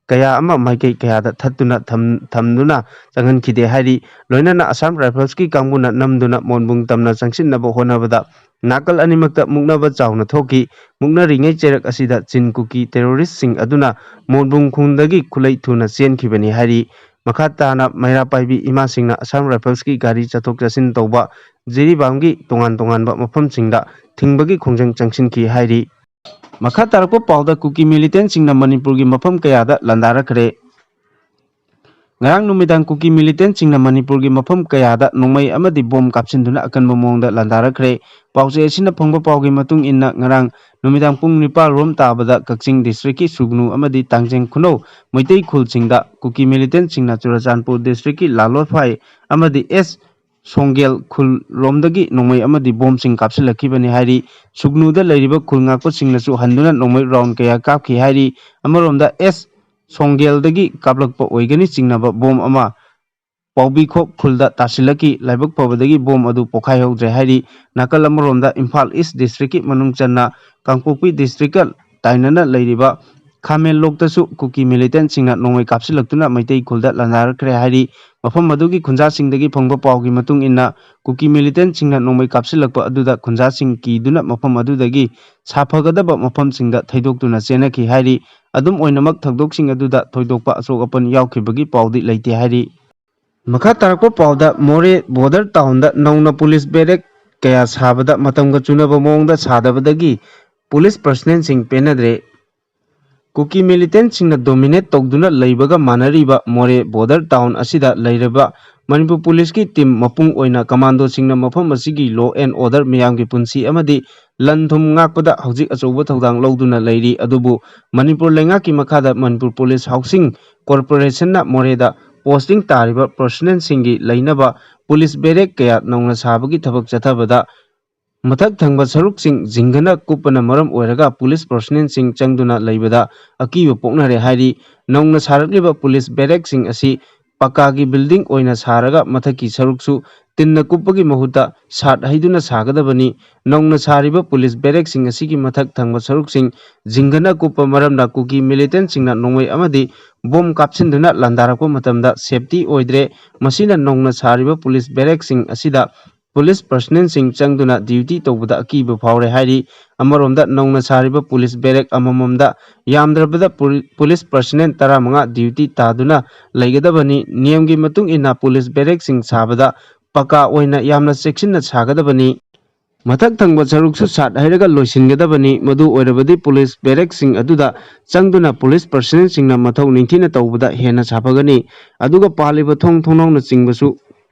ꯀꯌꯥ ꯑꯃ ꯃꯥꯏꯀꯩ ꯀꯌꯥꯗ ꯊꯠꯇꯨꯅ ꯊꯝ-, ꯊꯝꯗꯨꯅ ꯆꯪꯍꯟꯈꯤꯗꯦ ꯍꯥꯏꯔꯤ꯫ ꯂꯣꯏꯅꯅ ꯑꯁꯥꯝ ꯔꯥꯏꯐꯜꯁꯀꯤ ꯀꯥꯡꯕꯨꯅ ꯅꯝꯗꯨꯅ ꯃꯣꯟꯕꯨꯡ ꯇꯝꯅ ꯆꯪꯁꯤꯟꯅꯕ ꯍꯣꯠꯅꯕꯗ ꯅꯥꯀꯜ ꯑꯅꯤꯃꯛꯇ ꯃꯨꯛꯅꯕ ꯆꯥꯎꯅ ꯊꯣꯛꯈꯤ꯫ ꯃꯨꯛꯅꯔꯤꯉꯩ ꯆꯩꯔꯛ ꯑꯁꯤꯗ ꯆꯤꯟ ꯀꯨꯀꯤ ꯇꯦꯔꯣꯔꯤꯁ꯭ꯠꯁꯤꯡ ꯑꯗꯨꯅ ꯃꯣꯟꯕꯨꯡ ꯈꯨꯟꯗꯒꯤ ꯈꯨꯠꯂꯩ ꯊꯨꯅ ꯆꯦꯟꯈꯤꯕꯅꯤ ꯍꯥꯏꯔꯤ꯫ ꯃꯈꯥ ꯇꯥꯅ ꯃꯩꯔꯥ ꯄꯥꯏꯕꯤ ꯏꯃꯥꯁꯤꯡꯅ ꯑꯁꯥꯝ ꯔꯥꯏꯐꯜꯁꯀꯤ ꯒꯥꯔꯤ ꯆꯠꯊꯣꯛ ꯆꯠꯁꯤꯟ ꯇꯧꯕ ꯖꯤꯔꯤꯕꯥꯝꯒꯤ ꯇꯣꯉꯥꯟ ꯇꯣꯉꯥꯟꯕ ꯃꯐꯝꯁꯤꯡꯗ ꯊꯤꯡꯕꯒꯤ ꯈꯣꯡꯖꯪ ꯆꯪꯁꯤꯟꯈꯤ ꯍꯥꯏꯔꯤ꯫ ꯃꯈꯥ ꯇꯥꯔꯛꯄ ꯄꯥꯎꯗ ꯀꯨꯀꯤ ꯃꯤꯂꯤꯇꯦꯟꯁꯤꯡꯅ ꯃꯅꯤꯄꯨꯔꯒꯤ ꯃꯐꯝ ꯀꯌꯥꯗ ꯂꯥꯟꯗꯥꯔꯛꯈ꯭ꯔꯦ꯫ ꯉꯔꯥꯡ ꯅꯨꯃꯤꯗꯥꯡ ꯀꯨꯀꯤ ꯃꯤꯂꯤꯇꯦꯟꯁꯤꯡꯅ ꯃꯅꯤꯄꯨꯔꯒꯤ ꯃꯐꯝ ꯀꯌꯥꯗ ꯅꯣꯡꯃꯩ ꯑꯃꯗꯤ ꯕꯣꯝ ꯀꯥꯞꯁꯤꯟꯗꯨꯅ ꯑꯀꯟꯕ ꯃꯑꯣꯡꯗ ꯂꯥꯟꯗꯥꯔꯛꯈ꯭ꯔꯦ꯫ ꯄꯥꯎꯆꯦ ꯑꯁꯤꯅ ꯐꯪꯕ ꯄꯥꯎꯒꯤ ꯃꯇꯨꯡ ꯏꯟꯅ, ꯉꯔꯥꯡ ꯅꯨꯃꯤꯗꯥꯡ ꯄꯨꯡ ꯅꯤꯄꯥꯜ ꯔꯣꯝ ꯇꯥꯕꯗ ꯀꯛꯆꯤꯡ ꯗꯤꯁꯇ꯭ꯔꯤꯛꯀꯤ ꯁꯨꯒꯅꯨ ꯑꯃꯗꯤ ꯇꯥꯡꯖꯦꯡ ꯈꯨꯅꯧ ꯃꯩꯇꯩ ꯈꯨꯜꯁꯤꯡꯗ ꯀꯨꯀꯤ ꯃꯤꯂꯤꯇꯦꯟꯁꯤꯡꯅ ꯆꯨꯔꯆꯥꯟꯄꯨꯔ ꯗꯤꯁꯇ꯭ꯔꯤꯛꯀꯤ ꯂꯥꯂꯣꯐꯥꯏ ꯑꯃꯗꯤ ꯑꯦꯁ ꯁꯣꯡꯒꯦꯜ ꯈꯨꯜꯔꯣꯝꯗꯒꯤ ꯅꯣꯡꯃꯩ ꯑꯃꯗꯤ ꯕꯣꯝꯁꯤꯡ ꯀꯥꯞꯁꯤꯜꯂꯛꯈꯤꯕꯅꯤ ꯍꯥꯏꯔꯤ꯫ ꯁꯨꯒꯅꯨꯗ ꯂꯩꯔꯤꯕ ꯈꯨꯜ ꯉꯥꯛꯄꯁꯤꯡꯅꯁꯨ ꯍꯟꯗꯨꯅ ꯅꯣꯡꯃꯩ ꯔꯥꯎꯟ ꯀꯌꯥ ꯀꯥꯞꯈꯤ ꯍꯥꯏꯔꯤ꯫ ꯑꯃꯔꯣꯝꯗ ꯑꯦꯁ ꯁꯣꯡꯒꯦꯜꯗꯒꯤ ꯀꯥꯞꯂꯛꯄ ꯑꯣꯏꯒꯅꯤ ꯆꯤꯡꯅꯕ ꯕꯣꯝ ꯑꯃ ꯄꯥꯎꯕꯤꯈꯣꯛ ꯈꯨꯜꯗ ꯇꯥꯁꯤꯜꯂꯛꯈꯤ꯫ ꯂꯥꯏꯕꯛ ꯐꯕꯗꯒꯤ ꯕꯣꯝ ꯑꯗꯨ ꯄꯣꯈꯥꯏꯍꯧꯗ꯭ꯔꯦ ꯍꯥꯏꯔꯤ꯫ ꯅꯥꯀꯜ ꯑꯃꯔꯣꯝꯗ ꯏꯝꯐꯥꯜ ꯏꯁ ꯗꯤꯁꯇ꯭ꯔꯤꯛꯀꯤ ꯃꯅꯨꯡ ꯆꯟꯅ ꯀꯥꯡꯄꯣꯛꯄꯤ ꯗꯤꯁꯇ꯭ꯔꯤꯛꯀ ꯇꯥꯏꯅꯅ ꯂꯩꯔꯤꯕ ꯈꯥꯃꯦꯟꯂꯣꯛꯇꯁꯨ ꯀꯨꯀꯤ ꯃꯤꯂꯤꯇꯦꯟꯁꯤꯡꯅ ꯅꯣꯡꯃꯩ ꯀꯥꯞꯁꯤꯜꯂꯛꯇꯨꯅ ꯃꯩꯇꯩ ꯈꯨꯜꯗ ꯂꯥꯟꯗꯥꯔꯛꯈ꯭ꯔꯦ ꯍꯥꯏꯔꯤ꯫ ꯃꯐꯝ ꯑꯗꯨꯒꯤ ꯈꯨꯟꯖꯥꯁꯤꯡꯗꯒꯤ ꯐꯪꯕ ꯄꯥꯎꯒꯤ ꯃꯇꯨꯡ ꯏꯟꯅ, ꯀꯨꯀꯤ ꯃꯤꯂꯤꯇꯦꯟꯁꯤꯡꯅ ꯅꯣꯡꯃꯩ ꯀꯥꯞꯁꯤꯜꯂꯛꯄ ꯑꯗꯨꯗ ꯈꯨꯟꯖꯥꯁꯤꯡ ꯀꯤꯗꯨꯅ ꯃꯐꯝ ꯑꯗꯨꯗꯒꯤ ꯁꯥꯐꯒꯗꯕ ꯃꯐꯝꯁꯤꯡꯗ ꯊꯩꯗꯣꯛꯇꯨꯅ ꯆꯦꯟꯅꯈꯤ ꯍꯥꯏꯔꯤ꯫ ꯑꯗꯨꯝ ꯑꯣꯏꯅꯃꯛ, ꯊꯧꯗꯣꯛꯁꯤꯡ ꯑꯗꯨꯗ ꯊꯣꯏꯗꯣꯛꯄ ꯑꯁꯣꯛ ꯑꯄꯟ ꯌꯥꯎꯈꯤꯕꯒꯤ ꯄꯥꯎꯗꯤ ꯂꯩꯇꯦ ꯍꯥꯏꯔꯤ꯫ ꯃꯈꯥ ꯇꯥꯔꯛꯄ ꯄꯥꯎꯗ, ꯃꯣꯔꯦ ꯕꯣꯔꯗꯔ ꯇꯥꯎꯟꯗ ꯅꯧꯅ ꯄꯨꯂꯤꯁ ꯕꯦꯔꯦꯛ ꯀꯌꯥ ꯁꯥꯕꯗ ꯃꯇꯝꯒ ꯆꯨꯅꯕ ꯃꯑꯣꯡꯗ ꯁꯥꯗꯕꯗꯒꯤ ꯄꯨꯂꯤꯁ ꯄꯔꯁꯅꯦꯜꯁꯤꯡ ꯄꯦꯟꯅꯗ꯭ꯔꯦ꯫ ꯀꯨꯀꯤ ꯃꯤꯂꯤꯇꯦꯟꯁꯤꯡꯅ ꯗꯣꯃꯤꯅꯦꯠ ꯇꯧꯗꯨꯅ ꯂꯩꯕꯒ ꯃꯥꯟꯅꯔꯤꯕ ꯃꯣꯔꯦ ꯕꯣꯔꯗꯔ ꯇꯥꯎꯟ ꯑꯁꯤꯗ ꯂꯩꯔꯕ ꯃꯅꯤꯄꯨꯔ ꯄꯨꯂꯤꯁꯀꯤ ꯇꯤꯝ ꯃꯄꯨꯡ ꯑꯣꯏꯅ ꯀꯃꯥꯟꯗꯣꯁꯤꯡꯅ ꯃꯐꯝ ꯑꯁꯤꯒꯤ law and order, ꯃꯤꯌꯥꯝꯒꯤ ꯄꯨꯟꯁꯤ ꯑꯃꯗꯤ ꯂꯟ ꯊꯨꯝ ꯉꯥꯛꯄꯗ ꯍꯧꯖꯤꯛ ꯑꯆꯧꯕ ꯊꯧꯗꯥꯡ ꯂꯧꯗꯨꯅ ꯂꯩꯔꯤ꯫ ꯑꯗꯨꯕꯨ ꯃꯅꯤꯄꯨꯔ ꯂꯩꯉꯥꯛꯀꯤ ꯃꯈꯥꯗ ꯃꯅꯤꯄꯨꯔ ꯄꯨꯂꯤꯁ ꯍꯥꯎꯁꯤꯡ ꯀꯣꯔꯄꯣꯔꯦꯁꯟꯅ ꯃꯣꯔꯦꯗ ꯄꯣꯁꯇꯤꯡ ꯇꯥꯔꯤꯕ ꯄꯔꯁꯅꯦꯜꯁꯤꯡꯒꯤ ꯂꯩꯅꯕ ꯄꯨꯂꯤꯁ ꯕꯦꯔꯦꯛ ꯀꯌꯥ ꯅꯧꯅ ꯁꯥꯕꯒꯤ ꯊꯕꯛ ꯆꯠꯊꯕꯗ ꯃꯊꯛ ꯊꯪꯕ ꯁꯔꯨꯛꯁꯤꯡ ꯖꯤꯡꯒꯅ ꯀꯨꯞꯄꯅ ꯃꯔꯝ ꯑꯣꯏꯔꯒ ꯄꯨꯂꯤꯁ ꯄꯔꯁꯅꯦꯜꯁꯤꯡ ꯆꯪꯗꯨꯅ ꯂꯩꯕꯗ ꯑꯀꯤꯕ ꯄꯣꯛꯅꯔꯦ ꯍꯥꯏꯔꯤ꯫ ꯅꯧꯅ ꯁꯥꯔꯛꯂꯤꯕ ꯄꯨꯂꯤꯁ ꯕꯦꯔꯦꯛꯁꯤꯡ ꯑꯁꯤ ꯄꯀꯥꯒꯤ ꯕꯤꯜꯗꯤꯡ ꯑꯣꯏꯅ ꯁꯥꯔꯒ ꯃꯊꯛꯀꯤ ꯁꯔꯨꯛꯁꯨ ꯇꯤꯟꯅ ꯀꯨꯞꯄꯒꯤ ꯃꯍꯨꯠꯇ ꯁꯥꯠ ꯍꯩꯗꯨꯅ ꯁꯥꯒꯗꯕꯅꯤ꯫ ꯅꯧꯅ ꯁꯥꯔꯤꯕ ꯄꯨꯂꯤꯁ ꯕꯦꯔꯦꯛꯁꯤꯡ ꯑꯁꯤꯒꯤ ꯃꯊꯛ ꯊꯪꯕ ꯁꯔꯨꯛꯁꯤꯡ ꯖꯤꯡꯒꯅ ꯀꯨꯞꯄ ꯃꯔꯝꯅ ꯀꯨꯀꯤ ꯃꯤꯂꯤꯇꯦꯟꯁꯤꯡꯅ ꯅꯣꯡꯃꯩ ꯑꯃꯗꯤ ꯕꯣꯝ ꯀꯥꯞꯁꯤꯟꯗꯨꯅ ꯂꯥꯟꯗꯥꯔꯛꯄ ꯃꯇꯝꯗ ꯁꯦꯞꯇꯤ ꯑꯣꯏꯗ꯭ꯔꯦ꯫ ꯃꯁꯤꯅ ꯅꯧꯅ ꯁꯥꯔꯤꯕ ꯄꯨꯂꯤꯁ ꯕꯦꯔꯦꯛꯁꯤꯡ ꯑꯁꯤꯗ ꯄꯨꯂꯤꯁ ꯄꯔꯁꯅꯦꯜꯁꯤꯡ ꯆꯪꯗꯨꯅ ꯗ꯭ꯌꯨꯇꯤ ꯇꯧꯕꯗ ꯑꯀꯤꯕ ꯐꯥꯎꯔꯦ ꯍꯥꯏꯔꯤ꯫ ꯑꯃꯔꯣꯝꯗ, ꯅꯧꯅ ꯁꯥꯔꯤꯕ ꯄꯨꯂꯤꯁ ꯕꯦꯔꯦꯛ ꯑꯃꯃꯝꯗ ꯌꯥꯝꯗ꯭ꯔꯕꯗ ꯄꯨꯂꯤ-, ꯄꯨꯂꯤꯁ ꯄꯔꯁꯅꯦꯜ ꯇꯔꯥꯃꯉꯥ ꯗ꯭ꯌꯨꯇꯤ ꯇꯥꯗꯨꯅ ꯂꯩꯒꯗꯕꯅꯤ꯫ ꯅꯤꯌꯝꯒꯤ ꯃꯇꯨꯡ ꯏꯟꯅ ꯄꯨꯂꯤꯁ ꯕꯦꯔꯦꯛꯁꯤꯡ ꯁꯥꯕꯗ ꯄꯀꯥ ꯑꯣꯏꯅ ꯌꯥꯝꯅ ꯆꯦꯛꯁꯤꯟꯅ ꯁꯥꯒꯗꯕꯅꯤ꯫ ꯃꯊꯛ ꯊꯪꯕ ꯁꯔꯨꯛꯁꯨ ꯁꯥꯠ ꯍꯩꯔꯒ ꯂꯣꯏꯁꯤꯟꯒꯗꯕꯅꯤ꯫ ꯃꯗꯨ ꯑꯣꯏꯔꯕꯗꯤ ꯄꯨꯂꯤꯁ ꯕꯦꯔꯦꯛꯁꯤꯡ ꯑꯗꯨꯗ ꯆꯪꯗꯨꯅ ꯄꯨꯂꯤꯁ ꯄꯔꯁꯅꯦꯜꯁꯤꯡꯅ ꯃꯊꯧ ꯅꯤꯡꯊꯤꯅ ꯇꯧꯕꯗ ꯍꯦꯟꯅ ꯁꯥꯐꯒꯅꯤ꯫ ꯑꯗꯨꯒ ꯄꯥꯜꯂꯤꯕ ꯊꯣꯡ ꯊꯣꯡꯅꯥꯎꯅꯆꯤꯡꯕꯁꯨ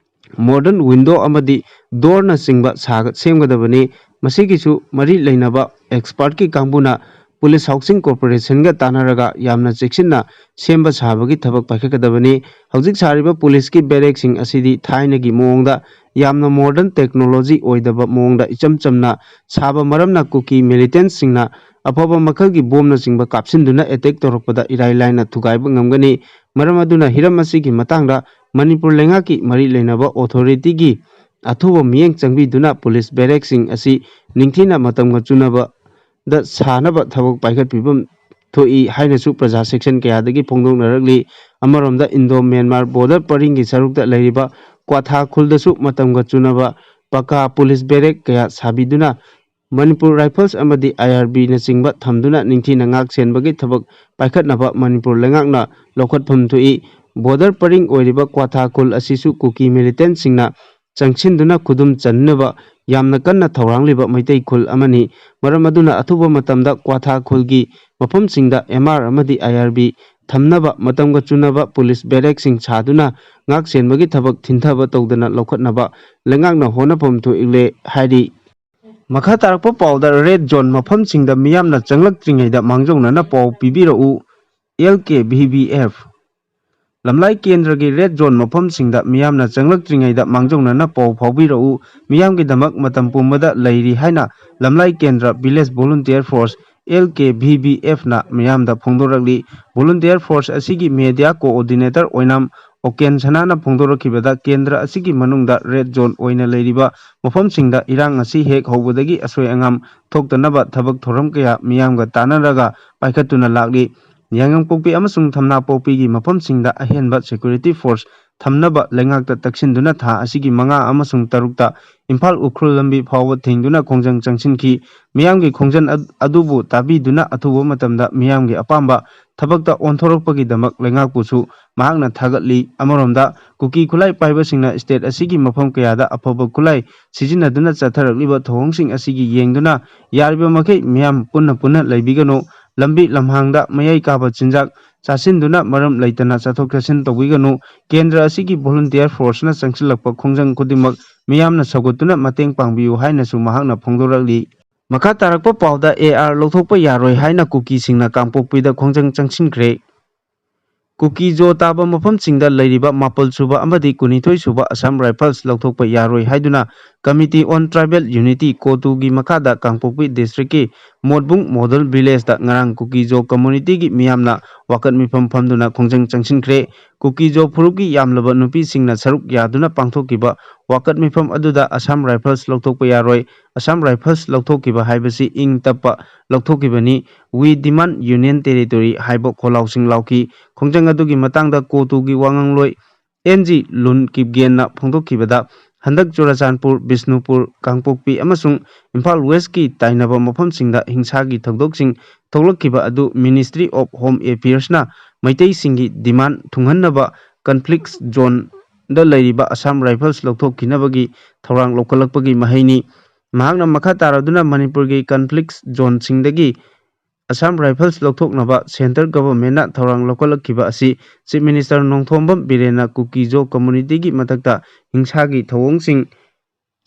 ꯃꯣꯗꯔꯟ ꯋꯤꯟꯗꯣ ꯑꯃꯗꯤ ꯗꯣꯔꯅꯆꯤꯡꯕ ꯁꯥꯒ-, ꯁꯦꯝꯒꯗꯕꯅꯤ꯫ ꯃꯁꯤꯒꯤꯁꯨ ꯃꯔꯤ ꯂꯩꯅꯕ ꯑꯦꯛꯁꯄꯥꯔꯠꯀꯤ ꯀꯥꯡꯕꯨꯅ ꯄꯨꯂꯤꯁ ꯍꯥꯎꯁꯤꯡ ꯀꯣꯔꯄꯣꯔꯦꯁꯟꯒ ꯇꯥꯟꯅꯔꯒ ꯌꯥꯝꯅ ꯆꯦꯛꯁꯤꯟꯅ ꯁꯦꯝꯕ ꯁꯥꯕꯒꯤ ꯊꯕꯛ ꯄꯥꯏꯈꯠꯀꯗꯕꯅꯤ꯫ ꯍꯧꯖꯤꯛ ꯁꯥꯔꯤꯕ ꯄꯨꯂꯤꯁꯀꯤ ꯕꯦꯔꯦꯛꯁꯤꯡ ꯑꯁꯤꯗꯤ ꯊꯥꯏꯅꯒꯤ ꯃꯑꯣꯡꯗ, ꯌꯥꯝꯅ ꯃꯣꯗꯔꯟ ꯇꯦꯛꯅꯣꯂꯣꯖꯤ ꯑꯣꯏꯗꯕ ꯃꯑꯣꯡꯗ ꯏꯆꯝ ꯆꯝꯅ ꯁꯥꯕ ꯃꯔꯝꯅ ꯀꯨꯀꯤ ꯃꯤꯂꯤꯇꯦꯟꯠꯁꯤꯡꯅ ꯑꯐꯕ ꯃꯈꯜꯒꯤ ꯕꯣꯝꯅꯆꯤꯡꯕ ꯀꯥꯞꯁꯤꯟꯗꯨꯅ ꯑꯦꯇꯦꯛ ꯇꯧꯔꯛꯄꯗ ꯏꯔꯥꯏ ꯂꯥꯏꯅ ꯊꯨꯒꯥꯏꯕ ꯉꯝꯒꯅꯤ꯫ ꯃꯔꯝ ꯑꯗꯨꯅ ꯍꯤꯔꯝ ꯑꯁꯤꯒꯤ ꯃꯇꯥꯡꯗ ꯃꯅꯤꯄꯨꯔ ꯂꯩꯉꯥꯛꯀꯤ ꯃꯔꯤ ꯂꯩꯅꯕ ꯑꯣꯊꯣꯔꯤꯇꯤꯒꯤ ꯑꯊꯨꯕ ꯃꯤꯠꯌꯦꯡ ꯆꯪꯕꯤꯗꯨꯅ ꯄꯨꯂꯤꯁ ꯕꯦꯔꯦꯛꯁꯤꯡ ꯑꯁꯤ ꯅꯤꯡꯊꯤꯅ ꯃꯇꯝꯒ ꯆꯨꯅꯕꯗ ꯁꯥꯅꯕ ꯊꯕꯛ ꯄꯥꯏꯈꯠꯄꯤꯕ ꯊꯣꯛꯏ ꯍꯥꯏꯅꯁꯨ ꯄ꯭ꯔꯖꯥ ꯁꯦꯛꯁꯟ ꯀꯌꯥꯗꯒꯤ ꯐꯣꯡꯗꯣꯛꯅꯔꯛꯂꯤ꯫ ꯑꯃꯔꯣꯝꯗ ꯏꯟꯗꯣ ꯃ꯭ꯌꯥꯟꯃꯥꯔ ꯕꯣꯔꯗꯔ ꯄꯔꯤꯡꯒꯤ ꯁꯔꯨꯛꯇ ꯂꯩꯔꯤꯕ ꯀ꯭ꯋꯥꯊꯥ ꯈꯨꯜꯗꯁꯨ ꯃꯇꯝꯒ ꯆꯨꯅꯕ ꯄꯀꯥ ꯄꯨꯂꯤꯁ ꯕꯦꯔꯦꯛ ꯀꯌꯥ ꯁꯥꯕꯤꯗꯨꯅ ꯃꯅꯤꯄꯨꯔ ꯔꯥꯏꯐꯜꯁ ꯑꯃꯗꯤ ꯑꯥꯏ ꯑꯥꯔ ꯕꯤꯅꯆꯤꯡꯕ ꯊꯝꯗꯨꯅ ꯅꯤꯡꯊꯤꯅ ꯉꯥꯛ ꯁꯦꯟꯕꯒꯤ ꯊꯕꯛ ꯄꯥꯏꯈꯠꯅꯕ ꯃꯅꯤꯄꯨꯔ ꯂꯩꯉꯥꯛꯅ ꯂꯧꯈꯠꯐꯝ ꯊꯣꯛꯏ꯫ ꯕꯣꯔꯗꯔ ꯄꯔꯤꯡ ꯑꯣꯏꯔꯤꯕ ꯀ꯭ꯋꯥꯊꯥ ꯈꯨꯜ ꯑꯁꯤꯁꯨ ꯀꯨꯀꯤ ꯃꯤꯂꯤꯇꯦꯟꯠꯁꯤꯡꯅ ꯆꯪꯁꯤꯟꯗꯨꯅ ꯈꯨꯗꯨꯝ ꯆꯟꯅꯕ ꯌꯥꯝꯅ ꯀꯟꯅ ꯊꯧꯔꯥꯡꯂꯤꯕ ꯃꯩꯇꯩ ꯈꯨꯜ ꯑꯃꯅꯤ꯫ ꯃꯔꯝ ꯑꯗꯨꯅ ꯑꯊꯨꯕ ꯃꯇꯝꯗ ꯀ꯭ꯋꯥꯊꯥ ꯈꯨꯜꯒꯤ ꯃꯐꯝꯁꯤꯡꯗ ꯑꯦꯝ ꯑꯥꯔ ꯑꯃꯗꯤ ꯑꯥꯏ ꯑꯥꯔ ꯕꯤ ꯊꯝꯅꯕ ꯃꯇꯝꯒ ꯆꯨꯅꯕ ꯄꯨꯂꯤꯁ ꯕꯦꯔꯦꯛꯁꯤꯡ ꯁꯥꯗꯨꯅ ꯉꯥꯛ ꯁꯦꯟꯕꯒꯤ ꯊꯕꯛ ꯊꯤꯟꯊꯕ ꯇꯧꯗꯅ ꯂꯧꯈꯠꯅꯕ ꯂꯩꯉꯥꯛꯅ ꯍꯣꯠꯅꯐꯝ ꯊꯣꯛꯂꯦ ꯍꯥꯏꯔꯤ꯫ ꯃꯈꯥ ꯇꯥꯔꯛꯄ ꯄꯥꯎꯗ ꯔꯦꯗ ꯖꯣꯟ ꯃꯐꯝꯁꯤꯡꯗ ꯃꯤꯌꯥꯝꯅ ꯆꯪꯂꯛꯇ꯭ꯔꯤꯉꯩꯗ ꯃꯥꯡꯖꯧꯅꯅ ꯄꯥꯎ ꯄꯤꯕꯤꯔꯛꯎ, ꯑꯦꯜ ꯀꯦ ꯚꯤ ꯚꯤ ꯑꯦꯐ꯫ ꯂꯝꯂꯥꯏ ꯀꯦꯟꯗ꯭ꯔꯒꯤ ꯔꯦꯗ ꯖꯣꯟ ꯃꯐꯝꯁꯤꯡꯗ ꯃꯤꯌꯥꯝꯅ ꯆꯪꯂꯛꯇ꯭ꯔꯤꯉꯩꯗ ꯃꯥꯡꯖꯧꯅꯅ ꯄꯥꯎ ꯐꯥꯎꯕꯤꯔꯛꯎ꯫ ꯃꯤꯌꯥꯝꯒꯤꯗꯃꯛ ꯃꯇꯝ ꯄꯨꯝꯕꯗ ꯂꯩꯔꯤ ꯍꯥꯏꯅ ꯂꯝꯂꯥꯏ ꯀꯦꯟꯗ꯭ꯔ ꯚꯤꯂꯦꯖ ꯚꯣꯂꯨꯟꯇꯤꯌꯔ ꯐꯣꯔꯁ, ꯑꯦꯜ ꯀꯦ ꯚꯤ ꯚꯤ ꯑꯦꯐꯅ ꯃꯤꯌꯥꯝꯗ ꯐꯣꯡꯗꯣꯔꯛꯂꯤ꯫ ꯚꯣꯂꯨꯟꯇꯤꯌꯔ ꯐꯣꯔꯁ ꯑꯁꯤꯒꯤ ꯃꯦꯗꯤꯌꯥ ꯀꯣꯑꯣꯔꯗꯤꯅꯦꯇꯔ ꯑꯣꯏꯅꯥꯝ ꯑꯣꯀꯦꯟ ꯁꯅꯥꯅ ꯐꯣꯡꯗꯣꯔꯛꯈꯤꯕꯗ, ꯀꯦꯟꯗ꯭ꯔ ꯑꯁꯤꯒꯤ ꯃꯅꯨꯡꯗ ꯔꯦꯗ ꯖꯣꯟ ꯑꯣꯏꯅ ꯂꯩꯔꯤꯕ ꯃꯐꯝꯁꯤꯡꯗ ꯏꯔꯥꯡ ꯑꯁꯤ ꯍꯦꯛ ꯍꯧꯕꯗꯒꯤ ꯑꯁꯣꯏ ꯑꯉꯥꯝ ꯊꯣꯛꯇꯅꯕ ꯊꯕꯛ ꯊꯧꯔꯝ ꯀꯌꯥ ꯃꯤꯌꯥꯝꯒ ꯇꯥꯟꯅꯔꯒ ꯄꯥꯏꯈꯠꯇꯨꯅ ꯂꯥꯛꯂꯤ꯫ ꯌꯥꯏꯉꯪꯄꯣꯛꯄꯤ ꯑꯃꯁꯨꯡ ꯊꯝꯅꯥꯄꯣꯛꯄꯤꯒꯤ ꯃꯐꯝꯁꯤꯡꯗ ꯑꯍꯦꯟꯕ ꯁꯦꯀ꯭ꯌꯨꯔꯤꯇꯤ ꯐꯣꯔꯁ ꯊꯝꯅꯕ ꯂꯩꯉꯥꯛꯇ ꯇꯛꯁꯤꯟꯗꯨꯅ ꯊꯥ ꯑꯁꯤꯒꯤ ꯃꯉꯥ ꯑꯃꯁꯨꯡ ꯇꯔꯨꯛꯇ ꯏꯝꯐꯥꯜ ꯎꯈ꯭ꯔꯨꯜ ꯂꯝꯕꯤ ꯐꯥꯎꯕ ꯊꯤꯡꯗꯨꯅ ꯈꯣꯡꯖꯪ ꯆꯪꯁꯤꯟꯈꯤ꯫ ꯃꯤꯌꯥꯝꯒꯤ ꯈꯣꯡꯖꯪ ꯑꯗ-, ꯑꯗꯨꯕꯨ ꯇꯥꯕꯤꯗꯨꯅ ꯑꯊꯨꯕ ꯃꯇꯝꯗ ꯃꯤꯌꯥꯝꯒꯤ ꯑꯄꯥꯝꯕ ꯊꯕꯛꯇ ꯑꯣꯟꯊꯣꯔꯛꯄꯒꯤꯗꯃꯛ ꯂꯩꯉꯥꯛꯄꯨꯁꯨ ꯃꯍꯥꯛꯅ ꯊꯥꯒꯠꯂꯤ꯫ ꯑꯃꯔꯣꯝꯗ, ꯀꯨꯀꯤ ꯈꯨꯠꯂꯥꯏ ꯄꯥꯏꯕꯁꯤꯡꯅ state ꯑꯁꯤꯒꯤ ꯃꯐꯝ ꯀꯌꯥꯗ ꯑꯐꯕ ꯈꯨꯠꯂꯥꯏ ꯁꯤꯖꯤꯟꯅꯗꯨꯅ ꯆꯠꯊꯔꯛꯂꯤꯕ ꯊꯧꯑꯣꯡꯁꯤꯡ ꯑꯁꯤꯒꯤ ꯌꯦꯡꯗꯨꯅ ꯌꯥꯔꯤꯕ ꯃꯈꯩ ꯃꯤꯌꯥꯝ ꯄꯨꯟꯅ ꯄꯨꯟꯅ ꯂꯩꯕꯤꯒꯅꯨ, ꯂꯝꯕꯤ ꯂꯝꯍꯥꯡꯗ ꯃꯌꯥꯏ ꯀꯥꯕ ꯆꯤꯟꯖꯥꯛ ꯆꯥꯁꯤꯟꯗꯨꯅ ꯃꯔꯝ ꯂꯩꯇꯅ ꯆꯠꯊꯣꯛ ꯆꯠꯁꯤꯟ ꯇꯧꯕꯤꯒꯅꯨ꯫ ꯀꯦꯟꯗ꯭ꯔ ꯑꯁꯤꯒꯤ volunteer forceꯅ ꯆꯪꯁꯤꯜꯂꯛꯄ ꯈꯣꯡꯖꯪ ꯈꯨꯗꯤꯡꯃꯛ ꯃꯤꯌꯥꯝꯅ ꯁꯧꯒꯠꯇꯨꯅ ꯃꯇꯦꯡ ꯄꯥꯡꯕꯤꯌꯨ ꯍꯥꯏꯅꯁꯨ ꯃꯍꯥꯛꯅ ꯐꯣꯡꯗꯣꯔꯛꯂꯤ꯫ ꯃꯈꯥ ꯇꯥꯔꯛꯄ ꯄꯥꯎꯗ, AR ꯂꯧꯊꯣꯛꯄ ꯌꯥꯔꯣꯏ ꯍꯥꯏꯅ ꯀꯨꯀꯤꯁꯤꯡꯅ ꯀꯥꯡꯄꯣꯛꯄꯤꯗ ꯈꯣꯡꯖꯪ ꯆꯪꯁꯤꯟꯈ꯭ꯔꯦ꯫ ꯀꯨꯀꯤ ꯖꯣ ꯇꯥꯕ ꯃꯐꯝꯁꯤꯡꯗ ꯂꯩꯔꯤꯕ ꯃꯥꯄꯜ ꯁꯨꯕ ꯑꯃꯗꯤ ꯀꯨꯟꯅꯤꯊꯣꯏ ꯁꯨꯕ Assam Rifles ꯂꯧꯊꯣꯛꯄ ꯌꯥꯔꯣꯏ ꯍꯥꯏꯗꯨꯅ Committee on Tribal Unity, ꯀꯣꯇꯨꯒꯤ ꯃꯈꯥꯗ ꯀꯥꯡꯄꯣꯛꯄꯤ districtꯀꯤ ꯃꯣꯠꯕꯨꯡ model villageꯇ ꯉꯔꯥꯡ ꯀꯨꯀꯤ ꯖꯣ communityꯒꯤ ꯃꯤꯌꯥꯝꯅ ꯋꯥꯀꯠ ꯃꯤꯐꯝ ꯐꯝꯗꯨꯅ ꯈꯣꯡꯖꯪ ꯆꯪꯁꯤꯟꯈ꯭ꯔꯦ꯫ ꯀꯨꯀꯤ ꯖꯣ ꯐꯨꯔꯨꯞꯀꯤ ꯌꯥꯝꯂꯕ ꯅꯨꯄꯤꯁꯤꯡꯅ ꯁꯔꯨꯛ ꯌꯥꯗꯨꯅ ꯄꯥꯡꯊꯣꯛꯈꯤꯕ ꯋꯥꯀꯠ ꯃꯤꯐꯝ ꯑꯗꯨꯗ Assam Rifles ꯂꯧꯊꯣꯛꯄ ꯌꯥꯔꯣꯏ, Assam Rifles ꯂꯧꯊꯣꯛꯈꯤꯕ ꯍꯥꯏꯕꯁꯤ ꯏꯪ ꯇꯞꯄ ꯂꯧꯊꯣꯛꯈꯤꯕꯅꯤ, We Demand Union Territory ꯍꯥꯏꯕ ꯈꯣꯜꯂꯥꯎꯁꯤꯡ ꯂꯥꯎꯈꯤ꯫ ꯈꯣꯡꯖꯪ ꯑꯗꯨꯒꯤ ꯃꯇꯥꯡꯗ ꯀꯣꯇꯨꯒꯤ ꯋꯥꯉꯥꯡꯂꯣꯏ ꯑꯦꯟ ꯖꯤ ꯂꯨꯟ ꯀꯤꯞꯒꯦꯟꯅ ꯐꯣꯡꯗꯣꯛꯈꯤꯕꯗ, ꯍꯟꯗꯛ ꯆꯨꯔꯆꯥꯟꯄꯨꯔ, ꯕꯤꯁꯅꯨꯄꯨꯔ, ꯀꯥꯡꯄꯣꯛꯄꯤ ꯑꯃꯁꯨꯡ ꯏꯝꯐꯥꯜ ꯋꯦꯁꯀꯤ ꯇꯥꯏꯅꯕ ꯃꯐꯝꯁꯤꯡꯗ ꯍꯤꯡꯁꯥꯒꯤ ꯊꯧꯗꯣꯛꯁꯤꯡ ꯊꯣꯛꯂꯛꯈꯤꯕ ꯑꯗꯨ Ministry of Home Affairsꯅ ꯃꯩꯇꯩꯁꯤꯡꯒꯤ demand ꯊꯨꯡꯍꯟꯅꯕ conflict zoneꯗ ꯂꯩꯔꯤꯕ Assam Rifles ꯂꯧꯊꯣꯛꯈꯤꯅꯕꯒꯤ ꯊꯧꯔꯥꯡ ꯂꯧꯈꯠꯂꯛꯄꯒꯤ ꯃꯍꯩꯅꯤ꯫ ꯃꯍꯥꯛꯅ ꯃꯈꯥ ꯇꯥꯔꯗꯨꯅ ꯃꯅꯤꯄꯨꯔꯒꯤ conflict zoneꯁꯤꯡꯗꯒꯤ Assam Rifles ꯂꯧꯊꯣꯛꯅꯕ centre governmentꯅ ꯊꯧꯔꯥꯡ ꯂꯧꯈꯠꯂꯛꯈꯤꯕ ꯑꯁꯤ Chief Minister ꯅꯣꯡꯊꯣꯝꯕꯝ ꯕꯤꯔꯦꯟꯅ ꯀꯨꯀꯤ ꯖꯣ communityꯒꯤ ꯃꯊꯛꯇ ꯍꯤꯡꯁꯥꯒꯤ ꯊꯧꯑꯣꯡꯁꯤꯡ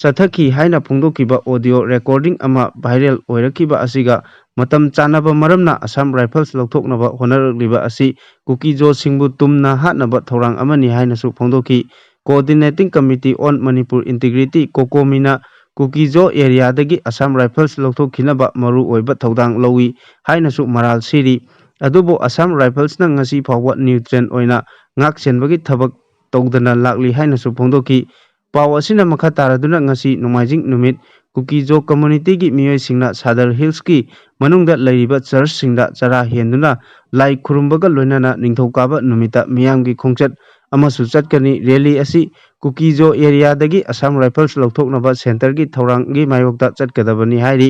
ꯆꯠꯊꯈꯤ ꯍꯥꯏꯅ ꯐꯣꯡꯗꯣꯛꯈꯤꯕ audio recording ꯑꯃ viral ꯑꯣꯏꯔꯛꯈꯤꯕ ꯑꯁꯤꯒ ꯃꯇꯝ ꯆꯥꯟꯅꯕ ꯃꯔꯝꯅ Assam Rifles ꯂꯧꯊꯣꯛꯅꯕ ꯍꯣꯠꯅꯔꯛꯂꯤꯕ ꯑꯁꯤ ꯀꯨꯀꯤ ꯖꯣꯁꯤꯡꯕꯨ ꯇꯨꯝꯅ ꯍꯥꯠꯅꯕ ꯊꯧꯔꯥꯡ ꯑꯃꯅꯤ ꯍꯥꯏꯅꯁꯨ ꯐꯣꯡꯗꯣꯛꯈꯤ꯫ Coordinating Committee on Manipur Integrity, ꯀꯣꯀꯣꯃꯤꯅ Kuki Jo areaꯗꯒꯤ Assam Rifles ꯂꯧꯊꯣꯛꯈꯤꯅꯕ ꯃꯔꯨ ꯑꯣꯏꯕ ꯊꯧꯗꯥꯡ ꯂꯧꯏ ꯍꯥꯏꯅꯁꯨ ꯃꯔꯥꯜ ꯁꯤꯔꯤ꯫ ꯑꯗꯨꯕꯨ Assam Riflesꯅ ꯉꯁꯤ ꯐꯥꯎꯕ neutral ꯑꯣꯏꯅ ꯉꯥꯛ ꯁꯦꯟꯕꯒꯤ ꯊꯕꯛ ꯇꯧꯗꯅ ꯂꯥꯛꯂꯤ ꯍꯥꯏꯅꯁꯨ ꯐꯣꯡꯗꯣꯛꯈꯤ꯫ ꯄꯥꯎ ꯑꯁꯤꯅ ꯃꯈꯥ ꯇꯥꯔꯗꯨꯅ ꯉꯁꯤ ꯅꯣꯡꯃꯥꯏꯖꯤꯡ ꯅꯨꯃꯤꯠ ꯀꯨꯀꯤ ꯖꯣ communityꯒꯤ ꯃꯤꯑꯣꯏꯁꯤꯡꯅ ꯁꯥꯗꯔ Hillsꯀꯤ ꯃꯅꯨꯡꯗ ꯂꯩꯔꯤꯕ churchꯁꯤꯡꯗ ꯆꯔꯥ ꯍꯦꯟꯗꯨꯅ ꯂꯥꯏ ꯈꯨꯔꯨꯝꯕꯒ ꯂꯣꯏꯅꯅ ꯅꯤꯡꯊꯧꯀꯥꯕ ꯅꯨꯃꯤꯠꯇ ꯃꯤꯌꯥꯝꯒꯤ ꯈꯣꯡꯆꯠ ꯑꯃꯁꯨ ꯆꯠꯀꯅꯤ꯫ ꯔꯦꯂꯤ ꯑꯁꯤ ꯀꯨꯀꯤꯖꯣ ꯑꯦꯔꯤꯌꯥꯗꯒꯤ ꯑꯁꯥꯝ ꯔꯥꯏꯐꯜꯁ ꯂꯧꯊꯣꯛꯅꯕ ꯁꯦꯟꯇꯔꯒꯤ ꯊꯧꯔꯥꯡꯒꯤ ꯃꯥꯌꯣꯛꯇ ꯆꯠꯀꯗꯕꯅꯤ ꯍꯥꯏꯔꯤ꯫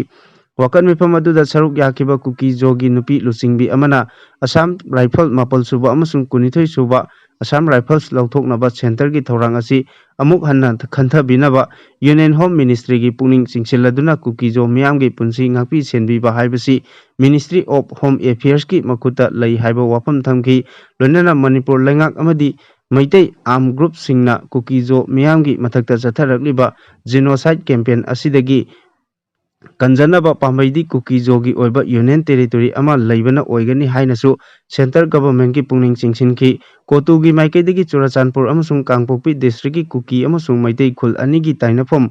ꯋꯥꯀꯠ ꯃꯤꯐꯝ ꯑꯗꯨꯗ ꯁꯔꯨꯛ ꯌꯥꯈꯤꯕ ꯀꯨꯀꯤꯖꯣꯒꯤ ꯅꯨꯄꯤ ꯂꯨꯆꯤꯡꯕꯤ ꯑꯃꯅ ꯑꯁꯥꯝ ꯔꯥꯏꯐꯜ ꯃꯥꯄꯜ ꯁꯨꯕ ꯑꯃꯁꯨꯡ ꯀꯨꯟꯅꯤꯊꯣꯏ ꯁꯨꯕ ꯑꯁꯥꯝ ꯔꯥꯏꯐꯜꯁ ꯂꯧꯊꯣꯛꯅꯕ ꯁꯦꯟꯇꯔꯒꯤ ꯊꯧꯔꯥꯡ ꯑꯁꯤ ꯑꯃꯨꯛ ꯍꯟꯅ ꯈꯟꯊꯕꯤꯅꯕ ꯌꯨꯅꯤꯌꯟ ꯍꯣꯝ ꯃꯤꯅꯤꯁꯇ꯭ꯔꯤꯒꯤ ꯄꯨꯛꯅꯤꯡ ꯆꯤꯡꯁꯤꯜꯂꯗꯨꯅ ꯀꯨꯀꯤꯖꯣ ꯃꯤꯌꯥꯝꯒꯤ ꯄꯨꯟꯁꯤ ꯉꯥꯛꯄꯤ ꯁꯦꯟꯕꯤꯕ ꯍꯥꯏꯕꯁꯤ ꯃꯤꯅꯤꯁꯇ꯭ꯔꯤ ꯑꯣꯐ ꯍꯣꯝ ꯑꯦꯐꯤꯌꯔꯁꯀꯤ ꯃꯈꯨꯠꯇ ꯂꯩ ꯍꯥꯏꯕ ꯋꯥꯐꯝ ꯊꯝꯈꯤ꯫ ꯂꯣꯏꯅꯅ ꯃꯅꯤꯄꯨꯔ ꯂꯩꯉꯥꯛ ꯑꯃꯗꯤ ꯃꯩꯇꯩ ꯑꯥꯔꯝ ꯒ꯭ꯔꯨꯞꯁꯤꯡꯅ ꯀꯨꯀꯤꯖꯣ ꯃꯤꯌꯥꯝꯒꯤ ꯃꯊꯛꯇ ꯆꯠꯊꯔꯛꯂꯤꯕ ꯖꯤꯅꯣꯁꯥꯏꯠ ꯀꯦꯝꯄꯦꯟ ꯑꯁꯤꯗꯒꯤ ꯀꯟꯖꯅꯕ ꯄꯥꯝꯕꯩꯗꯤ ꯀꯨꯀꯤꯖꯣꯒꯤ ꯑꯣꯏꯕ ꯌꯨꯅꯤꯌꯟ ꯇꯦꯔꯤꯇꯣꯔꯤ ꯑꯃ ꯂꯩꯕꯅ ꯑꯣꯏꯒꯅꯤ ꯍꯥꯏꯅꯁꯨ ꯁꯦꯟꯇꯔ ꯒꯚꯔꯟꯃꯦꯟꯠꯀꯤ ꯄꯨꯛꯅꯤꯡ ꯆꯤꯡꯁꯤꯟꯈꯤ꯫ ꯀꯣꯇꯨꯒꯤ ꯃꯥꯏꯀꯩꯗꯒꯤ ꯆꯨꯔꯆꯥꯟꯄꯨꯔ ꯑꯃꯁꯨꯡ ꯀꯥꯡꯄꯣꯛꯄꯤ ꯗꯤꯁꯇ꯭ꯔꯤꯛꯀꯤ ꯀꯨꯀꯤ ꯑꯃꯁꯨꯡ ꯃꯩꯇꯩ ꯈꯨꯜ ꯑꯅꯤꯒꯤ ꯇꯥꯏꯅꯐꯝ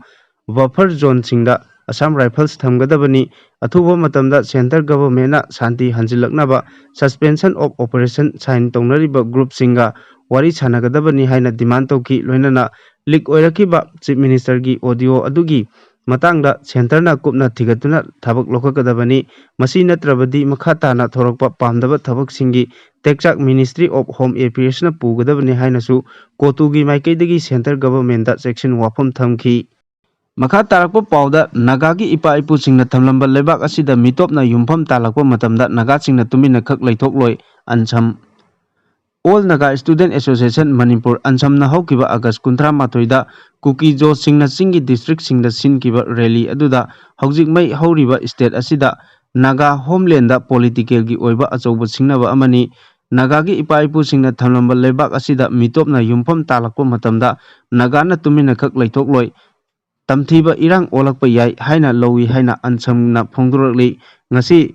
ꯕꯐꯔ ꯖꯣꯟꯁꯤꯡꯗ ꯑꯁꯥꯝ ꯔꯥꯏꯐꯜꯁ ꯊꯝꯒꯗꯕꯅꯤ꯫ ꯑꯊꯨꯕ ꯃꯇꯝꯗ ꯁꯦꯟꯇꯔ ꯒꯚꯔꯟꯃꯦꯟꯠꯅ ꯁꯥꯟꯇꯤ ꯍꯟꯖꯤꯜꯂꯛꯅꯕ ꯁꯁꯄꯦꯟꯁꯟ ꯑꯣꯐ ꯑꯣꯄꯔꯦꯁꯟ ꯁꯥꯏꯟ ꯇꯧꯅꯔꯤꯕ ꯒ꯭ꯔꯨꯞꯁꯤꯡꯒ ꯋꯥꯔꯤ ꯁꯥꯟꯅꯒꯗꯕꯅꯤ ꯍꯥꯏꯅ ꯗꯤꯃꯥꯟ ꯇꯧꯈꯤ꯫ ꯂꯣꯏꯅꯅ ꯂꯤꯛ ꯑꯣꯏꯔꯛꯈꯤꯕ ꯆꯤꯐ ꯃꯤꯅꯤꯁꯇꯔꯒꯤ ꯑꯣꯗꯤꯑꯣ ꯑꯗꯨꯒꯤ ꯃꯇꯥꯡꯗ ꯁꯦꯟꯇꯔꯅ ꯀꯨꯞꯅ ꯊꯤꯒꯠꯇꯨꯅ ꯊꯕꯛ ꯂꯧꯈꯠꯀꯗꯕꯅꯤ꯫ ꯃꯁꯤ ꯅꯠꯇ꯭ꯔꯕꯗꯤ ꯃꯈꯥ ꯇꯥꯅ ꯊꯣꯔꯛꯄ ꯄꯥꯝꯗꯕ ꯊꯕꯛꯁꯤꯡꯒꯤ ꯇꯦꯛꯆꯥꯛ ꯃꯤꯅꯤꯁꯇ꯭ꯔꯤ ꯑꯣꯐ ꯍꯣꯝ ꯑꯦꯐꯤꯌꯔꯁꯅ ꯄꯨꯒꯗꯕꯅꯤ ꯍꯥꯏꯅꯁꯨ ꯀꯣꯇꯨꯒꯤ ꯃꯥꯏꯀꯩꯗꯒꯤ ꯁꯦꯟꯇꯔ ꯒꯚꯔꯟꯃꯦꯟꯠꯇ ꯆꯦꯛꯁꯤꯟ ꯋꯥꯐꯝ ꯊꯝꯈꯤ꯫ ꯃꯈꯥ ꯇꯥꯔꯛꯄ ꯄꯥꯎꯗ, ꯅꯥꯒꯥꯒꯤ ꯏꯄꯥ ꯏꯄꯨꯁꯤꯡꯅ ꯊꯝꯂꯝꯕ ꯂꯩꯕꯥꯛ ꯑꯁꯤꯗ ꯃꯤꯇꯣꯞꯅ ꯌꯨꯝꯐꯝ ꯇꯥꯜꯂꯛꯄ ꯃꯇꯝꯗ ꯅꯥꯒꯥꯁꯤꯡꯅ ꯇꯨꯃꯤꯟꯅ ꯈꯛ ꯂꯩꯊꯣꯛꯂꯣꯏ, ꯑꯟꯁꯝ꯫ All Naga Student Association Manipur, ꯑꯟꯁꯝꯅ ꯍꯧꯈꯤꯕ ꯑꯥꯒꯁ ꯀꯨꯟꯊ꯭ꯔꯥ ꯃꯥꯊꯣꯏꯗ ꯀꯨꯀꯤ ꯖꯣꯁꯁꯤꯡꯅ ꯆꯤꯡꯒꯤ ꯗꯤꯁꯇ꯭ꯔꯤꯛꯁꯤꯡꯗ ꯁꯤꯟꯈꯤꯕ ꯔꯦꯂꯤ ꯑꯗꯨꯗ ꯍꯧꯖꯤꯛ ꯃꯩ ꯍꯧꯔꯤꯕ ꯁ꯭ꯇꯦꯠ ꯑꯁꯤꯗ ꯅꯥꯒꯥ ꯍꯣꯝꯂꯦꯟꯗ ꯄꯣꯂꯤꯇꯤꯀꯦꯜꯒꯤ ꯑꯣꯏꯕ ꯑꯆꯧꯕ ꯁꯤꯡꯅꯕ ꯑꯃꯅꯤ꯫ ꯅꯥꯒꯥꯒꯤ ꯏꯄꯥ ꯏꯄꯨꯁꯤꯡꯅ ꯊꯝꯂꯝꯕ ꯂꯩꯕꯥꯛ ꯑꯁꯤꯗ ꯃꯤꯇꯣꯞꯅ ꯌꯨꯝꯐꯝ ꯇꯥꯜꯂꯛꯄ ꯃꯇꯝꯗ ꯅꯥꯒꯥꯅ ꯇꯨꯃꯤꯟꯅ ꯈꯛ ꯂꯩꯊꯣꯛꯂꯣꯏ꯫ ꯇꯝꯊꯤꯕ ꯏꯔꯥꯡ ꯑꯣꯜꯂꯛꯄ ꯌꯥꯏ ꯍꯥꯏꯅ ꯂꯧꯏ ꯍꯥꯏꯅ ꯑꯟꯁꯝꯅ ꯐꯣꯡꯗꯣꯔꯛꯂꯤ꯫ ꯉꯁꯤ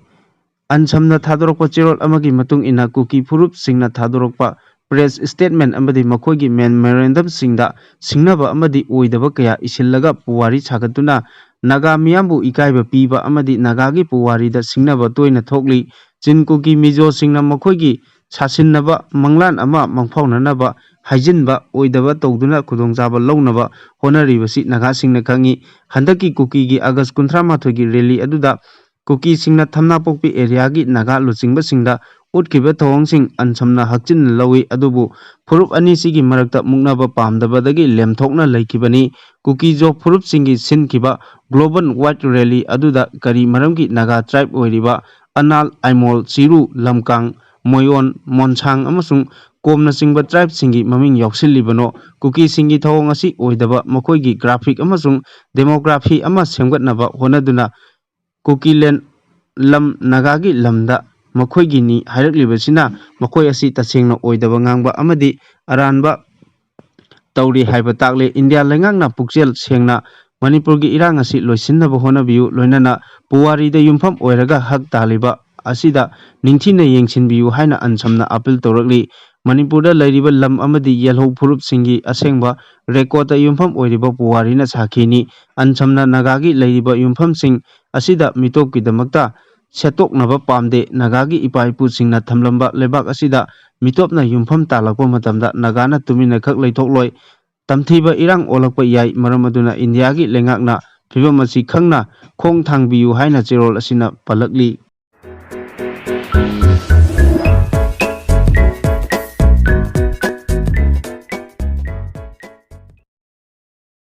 ꯑꯟꯁꯝꯅ ꯊꯥꯗꯣꯔꯛꯄ ꯆꯦꯔꯣꯜ ꯑꯃꯒꯤ ꯃꯇꯨꯡ ꯏꯟꯅ ꯀꯨꯀꯤ ꯐꯨꯔꯨꯞꯁꯤꯡꯅ ꯊꯥꯗꯣꯔꯛꯄ ꯄ꯭ꯔꯦꯁ ꯁ꯭ꯇꯦꯠꯃꯦꯟꯠ ꯑꯃꯗꯤ ꯃꯈꯣꯏꯒꯤ ꯃꯦꯃꯣꯔꯦꯟꯗꯝꯁꯤꯡꯗ ꯁꯤꯡꯅꯕ ꯑꯃꯗꯤ ꯑꯣꯏꯗꯕ ꯀꯌꯥ ꯏꯁꯤꯜꯂꯒ ꯄꯨꯋꯥꯔꯤ ꯁꯥꯒꯠꯇꯨꯅ ꯅꯥꯒꯥ ꯃꯤꯌꯥꯝꯕꯨ ꯏꯀꯥꯏꯕ ꯄꯤꯕ ꯑꯃꯗꯤ ꯅꯥꯒꯥꯒꯤ ꯄꯨꯋꯥꯔꯤꯗ ꯁꯤꯡꯅꯕ ꯇꯣꯏꯅ ꯊꯣꯛꯂꯤ꯫ ꯆꯤꯟ ꯀꯨꯀꯤ ꯃꯤꯖꯣꯁꯤꯡꯅ ꯃꯈꯣꯏꯒꯤ ꯁꯥꯁꯤꯟꯅꯕ ꯃꯪꯂꯥꯟ ꯑꯃ ꯃꯪꯐꯥꯎꯅꯅꯕ ꯍꯥꯏꯖꯤꯟꯕ ꯑꯣꯏꯗꯕ ꯇꯧꯗꯨꯅ ꯈꯨꯗꯣꯡꯆꯥꯕ ꯂꯧꯅꯕ ꯍꯣꯠꯅꯔꯤꯕꯁꯤ ꯅꯥꯒꯥꯁꯤꯡꯅ ꯈꯪꯏ꯫ ꯍꯟꯗꯛꯀꯤ ꯀꯨꯀꯤꯒꯤ ꯑꯥꯒꯁ ꯀꯨꯟꯊ꯭ꯔꯥ ꯃꯥꯊꯣꯏꯒꯤ ꯔꯦꯂꯤ ꯑꯗꯨꯗ ꯀꯨꯀꯤꯁꯤꯡꯅ ꯊꯝꯅꯥꯄꯣꯛꯄꯤ ꯑꯦꯔꯤꯌꯥꯒꯤ ꯅꯥꯒꯥ ꯂꯨꯆꯤꯡꯕꯁꯤꯡꯗ ꯎꯠꯈꯤꯕ ꯊꯧꯑꯣꯡꯁꯤꯡ ꯑꯟꯁꯝꯅ ꯍꯛꯆꯤꯟꯅ ꯂꯧꯏ, ꯑꯗꯨꯕꯨ ꯐꯨꯔꯨꯞ ꯑꯅꯤꯁꯤꯒꯤ ꯃꯔꯛꯇ ꯃꯨꯛꯅꯕ ꯄꯥꯝꯗꯕꯗꯒꯤ ꯂꯦꯝꯊꯣꯛꯅ ꯂꯩꯈꯤꯕꯅꯤ꯫ ꯀꯨꯀꯤ ꯖꯣ ꯐꯨꯔꯨꯞꯁꯤꯡꯒꯤ ꯁꯤꯟꯈꯤꯕ Global White Rally ꯑꯗꯨꯗ ꯀꯔꯤ ꯃꯔꯝꯒꯤ ꯅꯥꯒꯥ tribe ꯑꯣꯏꯔꯤꯕ ꯑꯅꯥꯜ, ꯑꯥꯏꯃꯣꯜ, ꯆꯤꯔꯨ, ꯂꯝꯀꯥꯡ, ꯃꯣꯌꯣꯟ, ꯃꯣꯟꯁꯥꯡ ꯑꯃꯁꯨꯡ ꯀꯣꯝꯅꯆꯤꯡꯕ tribeꯁꯤꯡꯒꯤ ꯃꯃꯤꯡ ꯌꯥꯎꯁꯤꯜꯂꯤꯕꯅꯣ? ꯀꯨꯀꯤꯁꯤꯡꯒꯤ ꯊꯧꯑꯣꯡ ꯑꯁꯤ ꯑꯣꯏꯗꯕ, ꯃꯈꯣꯏꯒꯤ graphic ꯑꯃꯁꯨꯡ demography ꯑꯃ ꯁꯦꯝꯒꯠꯅꯕ ꯍꯣꯠꯅꯗꯨꯅ ꯀꯨꯀꯤꯂꯦꯟ ꯂꯝ ꯅꯥꯒꯥꯒꯤ ꯂꯝꯗ ꯃꯈꯣꯏꯒꯤꯅꯤ ꯍꯥꯏꯔꯛꯂꯤꯕꯁꯤꯅ ꯃꯈꯣꯏ ꯑꯁꯤ ꯇꯁꯦꯡꯅ ꯑꯣꯏꯗꯕ ꯉꯥꯡꯕ ꯑꯃꯗꯤ ꯑꯔꯥꯟꯕ ꯇꯧꯔꯤ ꯍꯥꯏꯕ ꯇꯥꯛꯂꯦ꯫ ꯏꯟꯗꯤꯌꯥ ꯂꯩꯉꯥꯛꯅ ꯄꯨꯛꯆꯦꯜ ꯁꯦꯡꯅ ꯃꯅꯤꯄꯨꯔꯒꯤ ꯏꯔꯥꯡ ꯑꯁꯤ ꯂꯣꯏꯁꯤꯟꯅꯕ ꯍꯣꯠꯅꯕꯤꯌꯨ, ꯂꯣꯏꯅꯅ ꯄꯨꯋꯥꯔꯤꯗ ꯌꯨꯝꯐꯝ ꯑꯣꯏꯔꯒ ꯍꯛ ꯇꯥꯜꯂꯤꯕ ꯑꯁꯤꯗ ꯅꯤꯡꯊꯤꯅ ꯌꯦꯡꯁꯤꯟꯕꯤꯌꯨ ꯍꯥꯏꯅ ꯑꯟꯁꯝꯅ appeal ꯇꯧꯔꯛꯂꯤ꯫ ꯃꯅꯤꯄꯨꯔꯗ ꯂꯩꯔꯤꯕ ꯂꯝ ꯑꯃꯗꯤ ꯌꯦꯜꯍꯧ ꯐꯨꯔꯨꯞꯁꯤꯡꯒꯤ ꯑꯁꯦꯡꯕ recordꯇ ꯌꯨꯝꯐꯝ ꯑꯣꯏꯔꯤꯕ ꯄꯨꯋꯥꯔꯤꯅ ꯁꯥꯈꯤꯅꯤ꯫ ꯑꯟꯁꯝꯅ ꯅꯥꯒꯥꯒꯤ ꯂꯩꯔꯤꯕ ꯌꯨꯝꯐꯝꯁꯤꯡ ꯑꯁꯤꯗ ꯃꯤꯇꯣꯞꯀꯤꯗꯃꯛꯇ ꯁꯦꯠꯇꯣꯛꯅꯕ ꯄꯥꯝꯗꯦ꯫ ꯅꯥꯒꯥꯒꯤ ꯏꯄꯥ ꯏꯄꯨꯁꯤꯡꯅ ꯊꯝꯂꯝꯕ ꯂꯩꯕꯥꯛ ꯑꯁꯤꯗ ꯃꯤꯇꯣꯞꯅ ꯌꯨꯝꯐꯝ ꯇꯥꯜꯂꯛꯄ ꯃꯇꯝꯗ ꯅꯥꯒꯥꯅ ꯇꯨꯃꯤꯟꯅ ꯈꯛ ꯂꯩꯊꯣꯛꯂꯣꯏ꯫ ꯇꯝꯊꯤꯕ ꯏꯔꯥꯡ ꯑꯣꯜꯂꯛꯄ ꯌꯥꯏ꯫ ꯃꯔꯝ ꯑꯗꯨꯅ ꯏꯟꯗꯤꯌꯥꯒꯤ ꯂꯩꯉꯥꯛꯅ ꯐꯤꯕꯝ ꯑꯁꯤ ꯈꯪꯅ ꯈꯣꯡ ꯊꯥꯡꯕꯤꯌꯨ ꯍꯥꯏꯅ ꯆꯦꯔꯣꯜ ꯑꯁꯤꯅ ꯄꯜꯂꯛꯂꯤ꯫